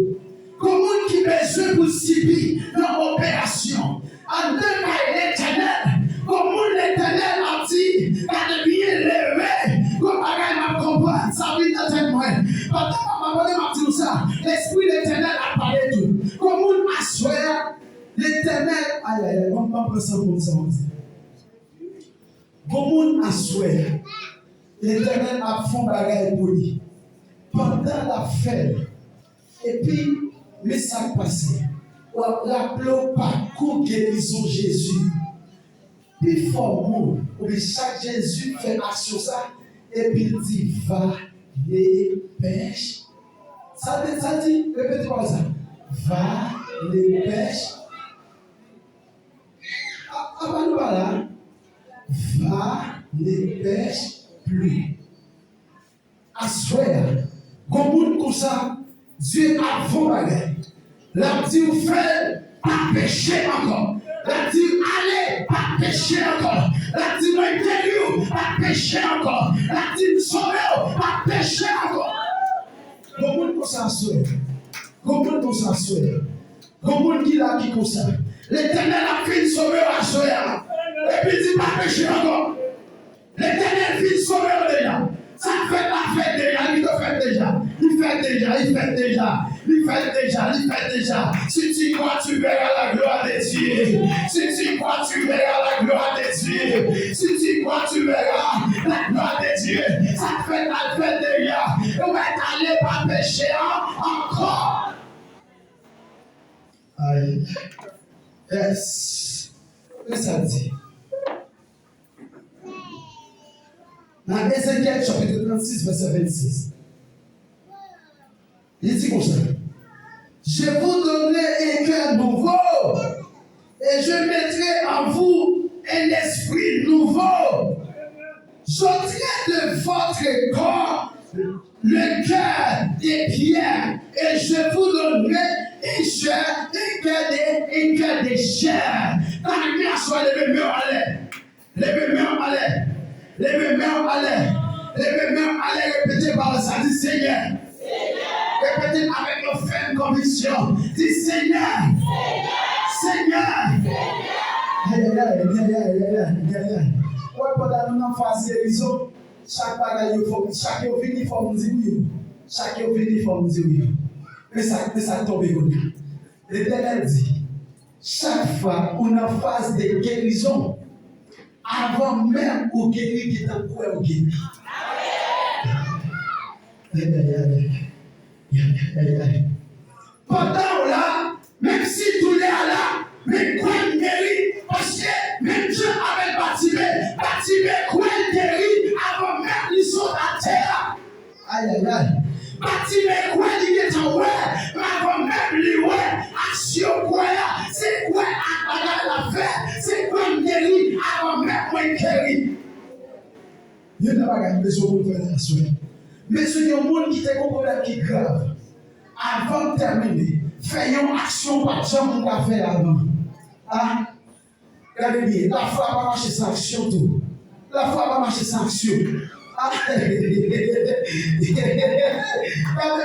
Gon moun ki bezwen pou l sibi yon operasyon. Anndan kay Letènèl, gon moun Letènèl ap di, gade byen, leve, gon bagay m ap konprann, sa vin nan tèt mwen. Pandan m ap abone, m ap di w sa, Lespri Letènèl ap pale tou. Gon moun Ay, ay, ay, ban m pran san moun sa w di. Gon moun aswè a, Letènèl ap fè yon bagay pou li. Pandan l ap fè l, epi, men sa k pase. W ap raple w pakou gerizon Jezi. Pifò moun, oubyen chak Jezi fè aksyon sa, epi l di, va, ne pèch. Sa l di, sa l di, repete pawòl sa. Va, ne pèch. A, apa nou pa la? Va, ne pèch pli. Aswè a, gon moun konsa, Dye ap fè yon bagay. L ap di w fè l, pa peche ankò. L ap di w ale, pa peche ankò. L ap di mwen geri w, pa peche ankò. L ap di m sove w, pa peche ankò. Gon moun konsa aswè. Gon moun konsa aswè. Gon moun ki la ki konsa. Letènèl ap fin sove w aswè a. Epi di pa peche ankò. Letènèl fin sove w deja. Sa k fèt la fèt deja, li te fèt deja. Li fèt deja, li fèt deja. Li fèt deja, li fèt deja. Si tu crois, tu verras la gloire de Dieu. Si tu crois, tu verras la gloire de Dieu. Si tu crois, tu verras la gloire de Dieu. Sa k fèt la fèt deja. Ou mèt ale pa peche a ankò. Ay. Yes. Men sa l di. Nan Ezekyèl chapit trannsis, vèsè vennsis. Li di konsa, je vous donnerai un cœur nouveau, et je mettrai en vous un esprit nouveau. J'ôterai de votre corps le cœur de pierre, et je vous donnerai un cœur, un cœur de, un cœur de chair. Tan an aswè, leve men w anlè. Leve men w anlè. Leve men w anlè. Leve men w anlè, repete pawòl sa, di Senyè. Repete l avèk yon fèm konviksyon. Di Senyè. Senyè. Ayayay, ayayay, ayayay, ayayay. Wè, pandan nou nan faz gerizon, chak bagay yo fò, chak yo vini fò m di wi. Chak yo vini fò m di wi. Men sa, men sa k tonbe kounye a. Letènèl di, chak fwa ou nan faz de gerizon, avan menm ou geri, gentan kwè ou geri. Ayayay, ayayay. Pandan w la, menm si doulè a la, men kwè m geri, paske menm jan avèk Batime, Batime kwè l geri avan menm li sot atè a. Ayayay. Batime kwè li gentan wè, men avan menm li wè, aksyon kwè a, se kwè ak bagay l ap fè, se kwè m geri avan menm mwen geri. Youn nan bagay m bezwen pou nou fè nan aswè. M bezwen yon moun ki te gon pwoblèm ki grav. Avan m tèmine, fè yon aksyon w pa t janm ka fè avan. A, gade byen, lafwa pa mache san aksyon tou. Lafwa pa mache san aksyon. A, gade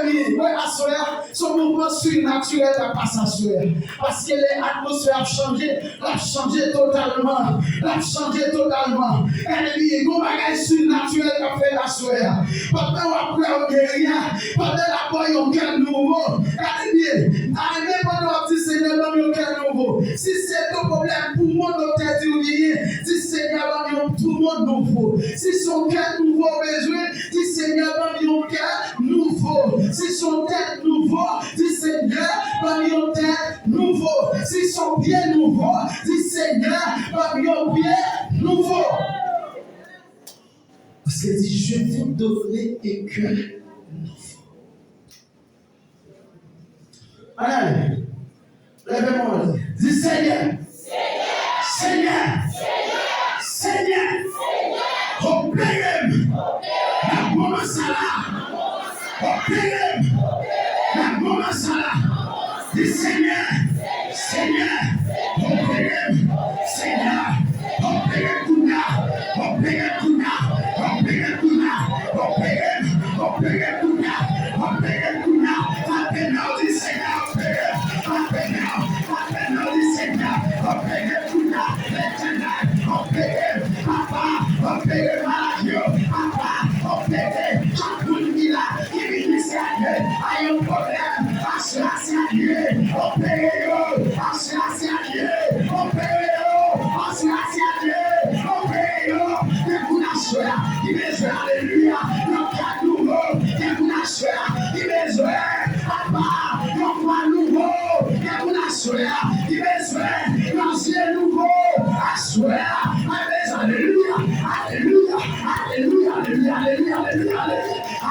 byen, wè aswè a, se yon mouvman sinatirèl k ap pase aswè a. Paske lè atmosfè ap chanje, l ap chanje totalman. L ap chanje totalman. Gade byen, gon bagay sinatirèl k ap fèt aswè a. Pandan w ap kwè w geri a, pandan l ap ba w yon kè nouvo. Gade byen, ta renmen pandan w ap di, Senyè, ban m yon kè nouvo. Si se yon pwoblèm poumon, doktè di w genyen, di, Senyè, ban m yon poumon nouvo. Si se yon kè nouvo w bezwen, di, Senyè, ban m yon kè nouvo. Si se yon tèt nouvo, di, Senyè, ban m yon tèt nouvo. Si se yon pye nouvo, di, Senyè, ban m yon pye nouvo. Paske di, je vous donnerai un cœur nouveau. Amen. Leve men w anlè. Di, Senyè. Senyè. Senyè. Opere m. Nan moman sa la. Opere m. Nan moman sa la. Di, Senyè. Senyè. Opere m. Senyè. Opere m kounya. Opere m kounya. Opere m kounya. Opere m. Opere m kounya. Opere m kounya. Frape men w, di, Senyè, opere m. Frape men w. Frape men w, di, Senyè, opere m kounya. Letènèl, opere m. Papa, opere malad yo. Papa, opere chak moun ki la, ki vin isit a, gen yon pwoblèm. Aswè a, Senyè, opere yo. ki bezwen yon zye nouvo aswè a. Mwen bezwen, alelouya, alelouya, alelouya, alelouya, alelouya, alelouya, alelouya,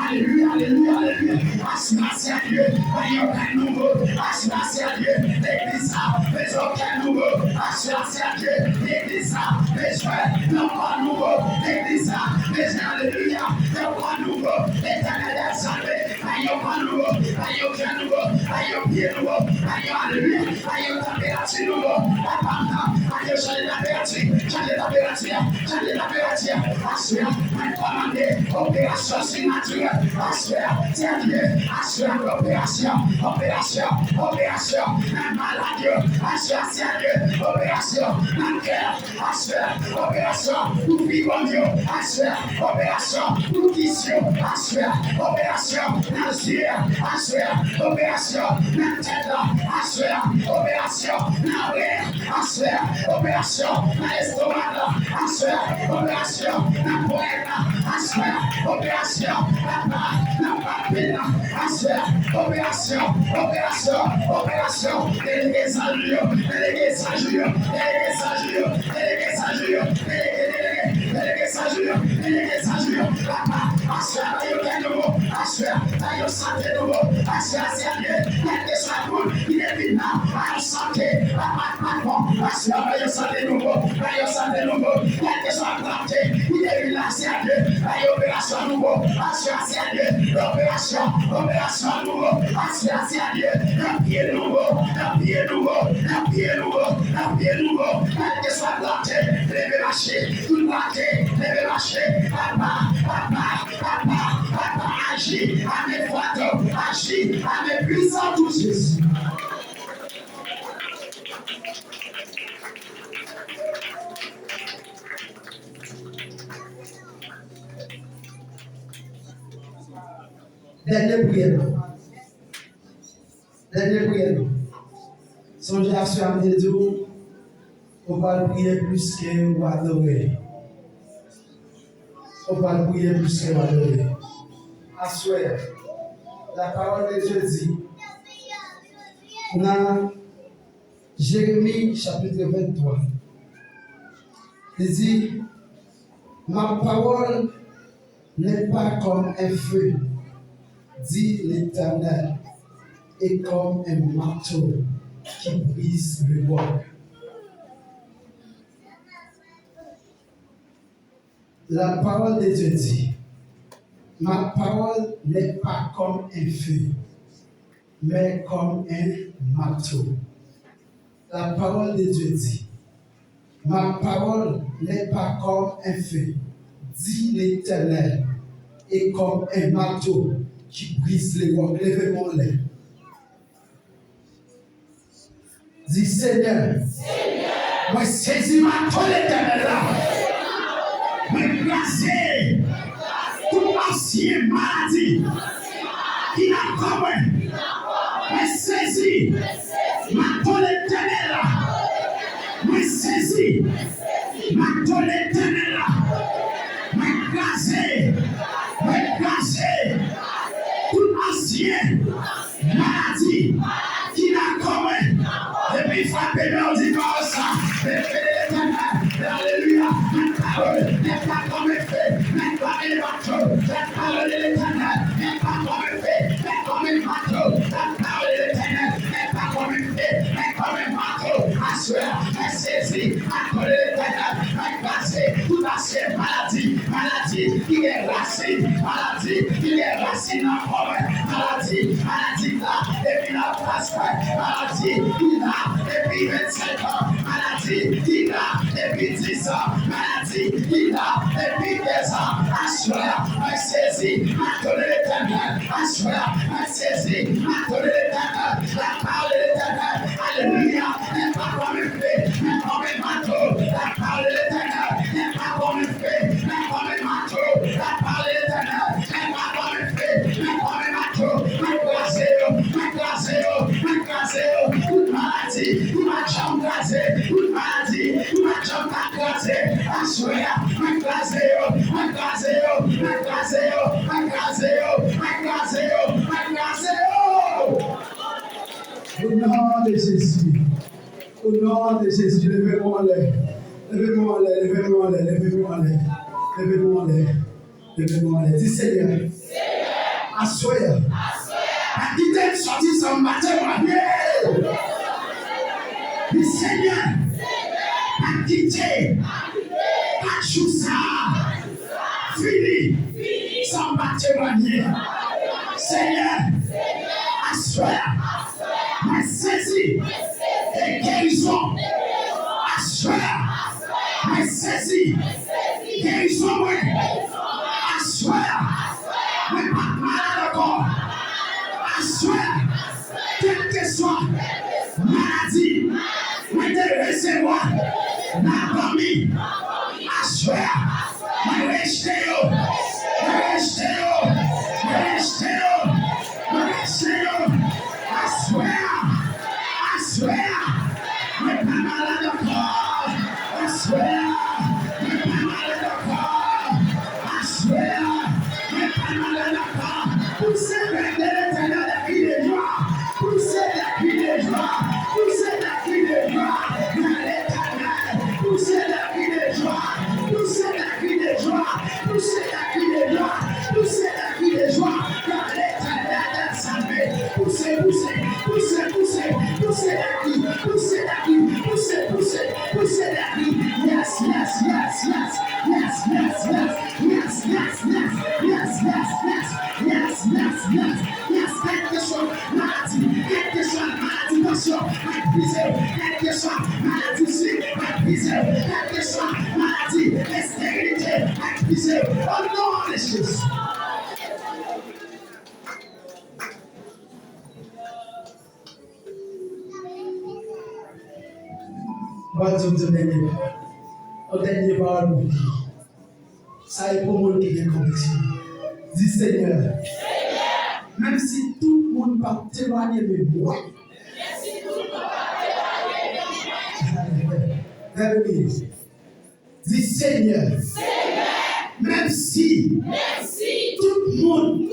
alelouya, alelouya, alelouya. Aswè a, Seyè Dye, bay yon kè nouvo. Aswè a, Seyè Dye, legliz la bezwen yon kè nouvo. Aswè a, Seyè Dye, legliz la bezwen yon kò nouvo. Legliz la bezwen, alelouya, yon kò nouvo. Letènèl dèzame, bay yon kò nouvo, bay yon kè nouvo, bay yon pye nouvo, bay yon, alelouya, bay yon tanperati nouvo. Papa m nan, bay yon chanje tanperati, chanje tanperati a, chanje tanperati a. Aswè a, mwen kòmande operasyon sinatirèl. Aswè a, Seyè Dye, aswè a, operasyon, operasyon, operasyon nan malad yo. Aswè a, Seyè Dye, operasyon nan kè. Aswè a, operasyon pou fibwòm yo. Aswè a, operasyon pou kis yo. Aswè a, operasyon nan zye a. Aswè a, operasyon nan tèt la. Aswè a, operasyon nan ren an. Aswè a, operasyon nan lestomak la. Aswè a, operasyon nan ponyèt la. Aswè a, operasyon, papa, nan papil la. Aswè a, operasyon, operasyon, operasyon. Delege zanj ou yo, delege zanj ou yo, delege zanj ou yo, delege, delege, delege zanj ou yo, delege zanj ou yo. Papa, aswè a, bay yo kè nouvo. Aswè a, bay yo sante nouvo. Aswè a, Seyè Dye, kèlkeswa moun ki te vin nan, bay yo sante, papa, pa bon. Aswè a, bay yo sante nouvo, bay yo sante nouvo. Kèlkeswa plante ki te vin nan, Seyè Dye, bay yo operasyon nouvo. Aswè a, Seyè Dye, operasyon, operasyon nouvo. Aswè a, Seyè Dye, nan pye nouvo, nan pye nouvo, nan pye nouvo, nan pye nouvo. Kèlkeswa plante, leve mache, tout plante, leve mache. Papa, papa, papa, papa, aji, ame fwa tou, aji, ame pwisan tou, Jezi. Dènye priyè nou. Dènye priyè nou. Sonje aswè a m te di w, ou pral priye plis ke w adore. Ou pral priye plis ke w adore. Aswè a, la parole de Dieu dit, nan Jérémie chapitre vingt-trois, li di, ma parole n'est pas comme un feu, dit l'Éternel, et comme un marteau qui brise le roc. La parole de Dieu dit, ma parole n'est pas comme un feu, mais comme un marteau. La parole de Dieu dit, ma parole n'est pas comme un feu, dit l'Éternel, et comme un marteau qui brise les rocs. Leve men w anlè. Di, Senyè, mwen sezi mato Letènèl la. Mwen kraze tout ansyen maladi ki nan kò mwen. Mwen sezi mato Letènèl la. Mwen sezi mato Letènèl la. Mwen kraze, mwen kraze tout ansyen maladi ki nan kò mwen. Epi frape men w, di, kò sa, leve Letènèl. Alelouya. Mèt pawòl, mèt pa kòm enfe, mèt kòm en mato. La parole de l'Éternel n'est pas comme un feu, mais comme un marteau. La parole de l'Éternel n'est pas comme un feu, mais comme un marteau. Aswè a, mwen sezi mato de Letènèl, mwen kraze tout ansyen maladi, maladi ki gen rasin, maladi ki gen rasin nan kò mwen, maladi, maladi la depi nan pastè, maladi ki la depi vennsenk an, maladi ki la depi dis an, maladi ki la depi kenz an. Aswè a, mwen sezi mato de Letènèl. Aswè a, mwen sezi mato de Letènèl. La parole de l'Éternel. Alelouya. N'est pas comme un feu, mais comme un marteau. La parole de l'Éternel n'est pas comme un feu, mais comme un marteau. La parole de l'Éternel n'est pas comme un feu, mais comme un marteau. Mwen kraze yo, mwen kraze yo, mwen kraze yo. Tout maladi ki pa t janm kraze, tout maladi ki pa t janm ka kraze. Aswè a, mwen kraze yo, mwen kraze yo, mwen kraze yo, mwen kraze yo, mwen kraze yo, mwen kraze yo. Au nom de Jésus. O non de Jezi, leve men w anlè. Leve men w anlè, leve men w anlè, leve men w anlè. Leve men w anlè. Leve men w anlè. Di, Senyè, aswè a, pa kite m sòti san m pa temwanye. Di, Senyè, pa kite kat jou sa a fini san m pa temwanye. Senyè, aswè a, mwen sezi de gerizon. Aswè a, mwen sezi gerizon mwen. Aswè a, mwen p ap malad ankò. Aswè a, kèlkeswa maladi mwen te resevwa nan fanmi, aswè a, mwen rejte yo, mwen rejte yo, mwen rejte yo, mwen rejte yo. Aswè a, aswè a, mwen pa malad ankò. Aswè a, mwen pa malad ankò. Aswè a, mwen pa malad ankò. Pouse vèv de Letènèl, de kri de jwa. Pouse de kri de jwa. Pouse de kri de jwa. Nan Letènèl. Pouse de kri de jwa. Pouse de kri de jwa. Pouse de kri de jwa. Pouse de kri de jwa. Nan Letènèl dèzame. Pouse, pouse, pouse, pouse, pouse de kri, pouse de kri, pouse, pouse, pouse de kri. Yes, yes, yes, yes. Yes, yes, yes. Yes, yes, yes. Yes, yes, yes. Yes, yes, yes. Yes, kèlkeswa maladi, kèlkeswa maladi tansyon, mwen brize w. Kèlkeswa maladi sik, mwen brize w. Kèlkeswa maladi esterilite, mwen brize w. O non de Jezi. Mwen di w yon dènye pawòl. Yon dènye pawòl pou ou. Sa e pou moun ki gen konviksyon. Di, Senyè, menm si tout moun p ap temwanye, men mwen. Leve men w. Di, Senyè, menm si tout moun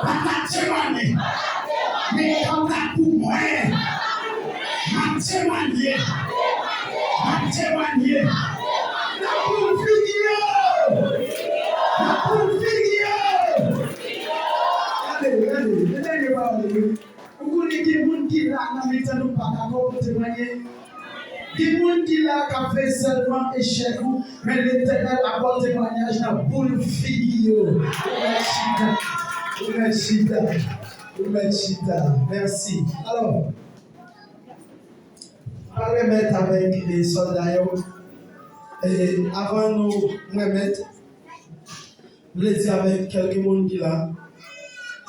pa ta temwanye, men kanta pou mwen, m ap temwanye, m ap temwanye. N ap boule figi yo! N ap boule figi yo! Gade, gade, gade, gade pawòl yo. Ou konnen gen moun ki la nan mitan nou pa dakò pou temwanye. Gen moun ki la k ap veye sèlman echèk ou, men Letènèl ap ba w temwayaj nan boul figi yo. Ou mèt chita. Ou mèt chita. Ou mèt chita. Mèsi. Alò, pral remèt avèk, e, sòlda yo. E, avan nou remèt, m vle di avèk kèlke moun ki la,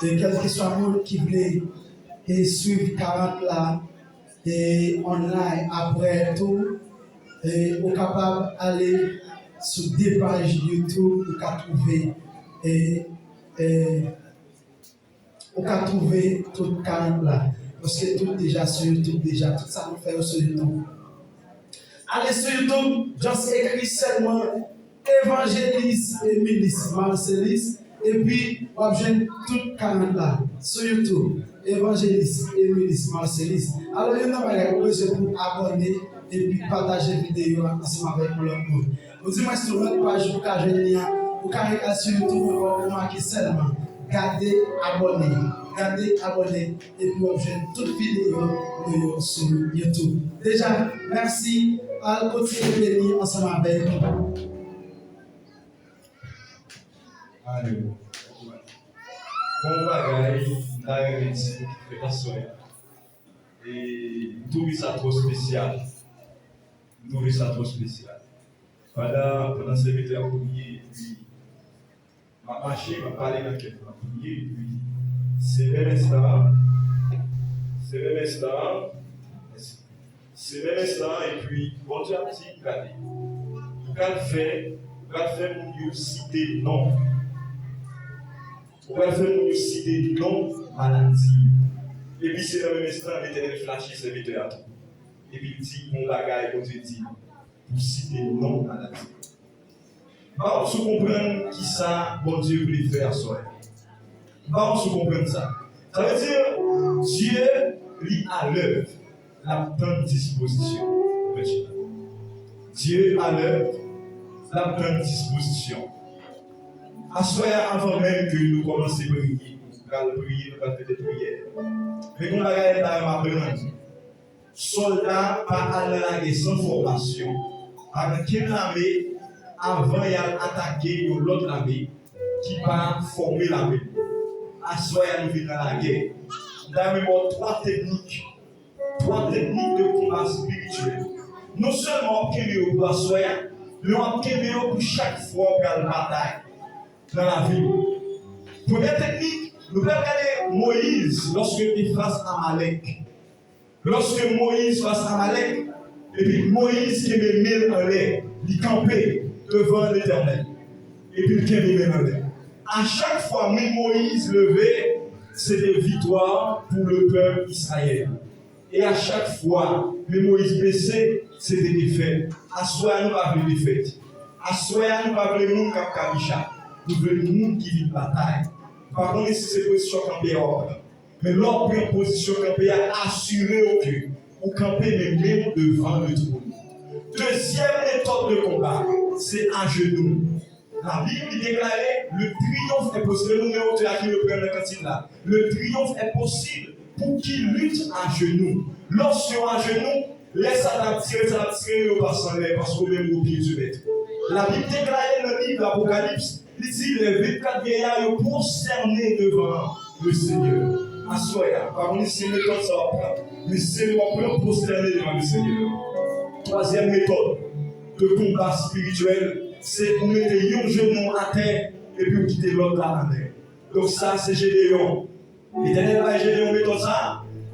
e kèlkeswa moun ki vle, e swiv karant la, e online apre tou, e ou kapab ale sou de paj YouTube, ou ka twouve, e, e, ou ka twouve tout karant la. Paske tout deja sou YouTube deja, tout sa nou fè yo sou YouTube. Ale sou YouTube, just ekri sèlman Evanjelis Emilis Marcelis, epi w ap jwenn tout karant la sou YouTube. Evanjelis Emilis Marcelis. Alò, youn nan bagay ou bezwen pou abòne epi pataje videyo a ansanm avèk yon lòt moun. Ou di mwen sou lòt paj ou ka jwenn li an, ou ka ret al sou YouTube ankò, ou make sèlman Gade, abòne. Gade, abòne. Epi w ap jwenn tout videyo nou yo sou YouTube. Deja, mèsi. Al kontinye beni ansanm avèk. Alelouya. Bon bagay, m ta renmen di nou ki fèt aswè a. E m twouve sa twò espesyal. M twouve sa twò espesyal. Pandan, pandan sèvitè a ap priye, epi m ap mache, m ap pale nan kè m, m ap priye, epi se menm enstan an, se menm enstan an, se menm enstan an, epi Bondye ap di, gade, ou pral fè, ou pral fè moun yo site non. Ou pral fè moun yo site non maladi. Epi se nan menm enstan an, Letènèl flache sèvitè a tou. Epi l di, gon bagay Bondye di pou site non maladi. M pa konn si w konprann kisa Bondye vle fè aswè a. M pa konn si w konprann sa. Sa vle di, Dye, li alèv. L ap tann dispozisyon. Dye a lè, l ap tann dispozisyon. Aswè a, anvan menm ke nou kòmanse priye, nou pral priye, nou pral fè de priyè. Men gon bagay m ta renmen aprann. Sòlda pa al nan lagè san fòmasyon. Pa gen kenn lame, anvan y al atake yon lòt lame ki pa fòme lame. Aswè a nou vin nan lagè. M ta renmen ba w twa teknik. Twa teknik de konba espirityèl. Non sèlman w ap kenbe yo pou aswè a, men w ap kenbe yo pou chak fwa w pral batay nan lavi w. Premye teknik, nou pral gade Moyiz lòske l te fas Amalèk. Lòske Moyiz fas Amalèk, epi Moyiz kenbe men l anlè, li kanpe devan Letènèl, epi l kenbe men l anlè. A chak fwa men Moyiz leve, se te viktwa pou le pèp Izrayèl. E a chak fwa men Moyiz bese, se te defèt. Aswè a nou pa vle defèt. Aswè a nou pa vle moun k ap kabicha. Nou vle moun ki vin batay. M pa konnen si se pozisyon kanpe a w ap pran. Men lè w pran pozisyon kanpe a, asire w ke ou kanpe men men w devan le twòn. Dezyèm metòd de konba, se ajenou. Labib li deklare, le triomphe est possible. Nou men otè a ki reprann nan kantik la. Le triomphe est possible pour qui lutte à genoux. Lòske w ajenou, lè sa t ap tire, sa t ap tire yo pase anlè, paske w menm ou pye di mèt. Labib deklare nan liv Apokalips, li di, les vingt-quatre vieillards yo pwostène devan le Senyè. Aswè a, pa konnen si se metòd sa w ap pran, men se w ap pran pwostène devan le Senyè. Twazyèm metòd de konba espirityèl, se ou mete yon jenou atè epi ou kite lòt la anlè. Donk sa se Jedeyon. Letènèl bay Jedeyon metòd sa,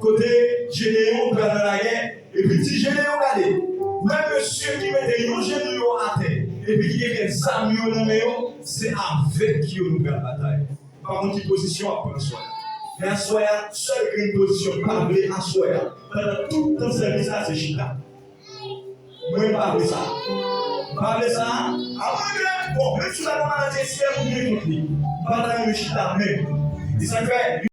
kote Jedeyon pral nan lagè, epi di Jedeyon, gade, wè mesye ki mete yon jenou yo atè, epi ki gen zam yo nan men yo, se avèk yo nou pral batay. M pa konn ki pozisyon w ap pran aswè a. Men aswè a, sèl grenn pozisyon m pa vle aswè a, pandan tout tan sèvis la, se chita. Mwen m pa vle sa. M pa vle sa. Amwen ke, bon, menm si w ta nan maladi esyèl ou byen kont li, m pa ta renmen chita menm. E sa k fè,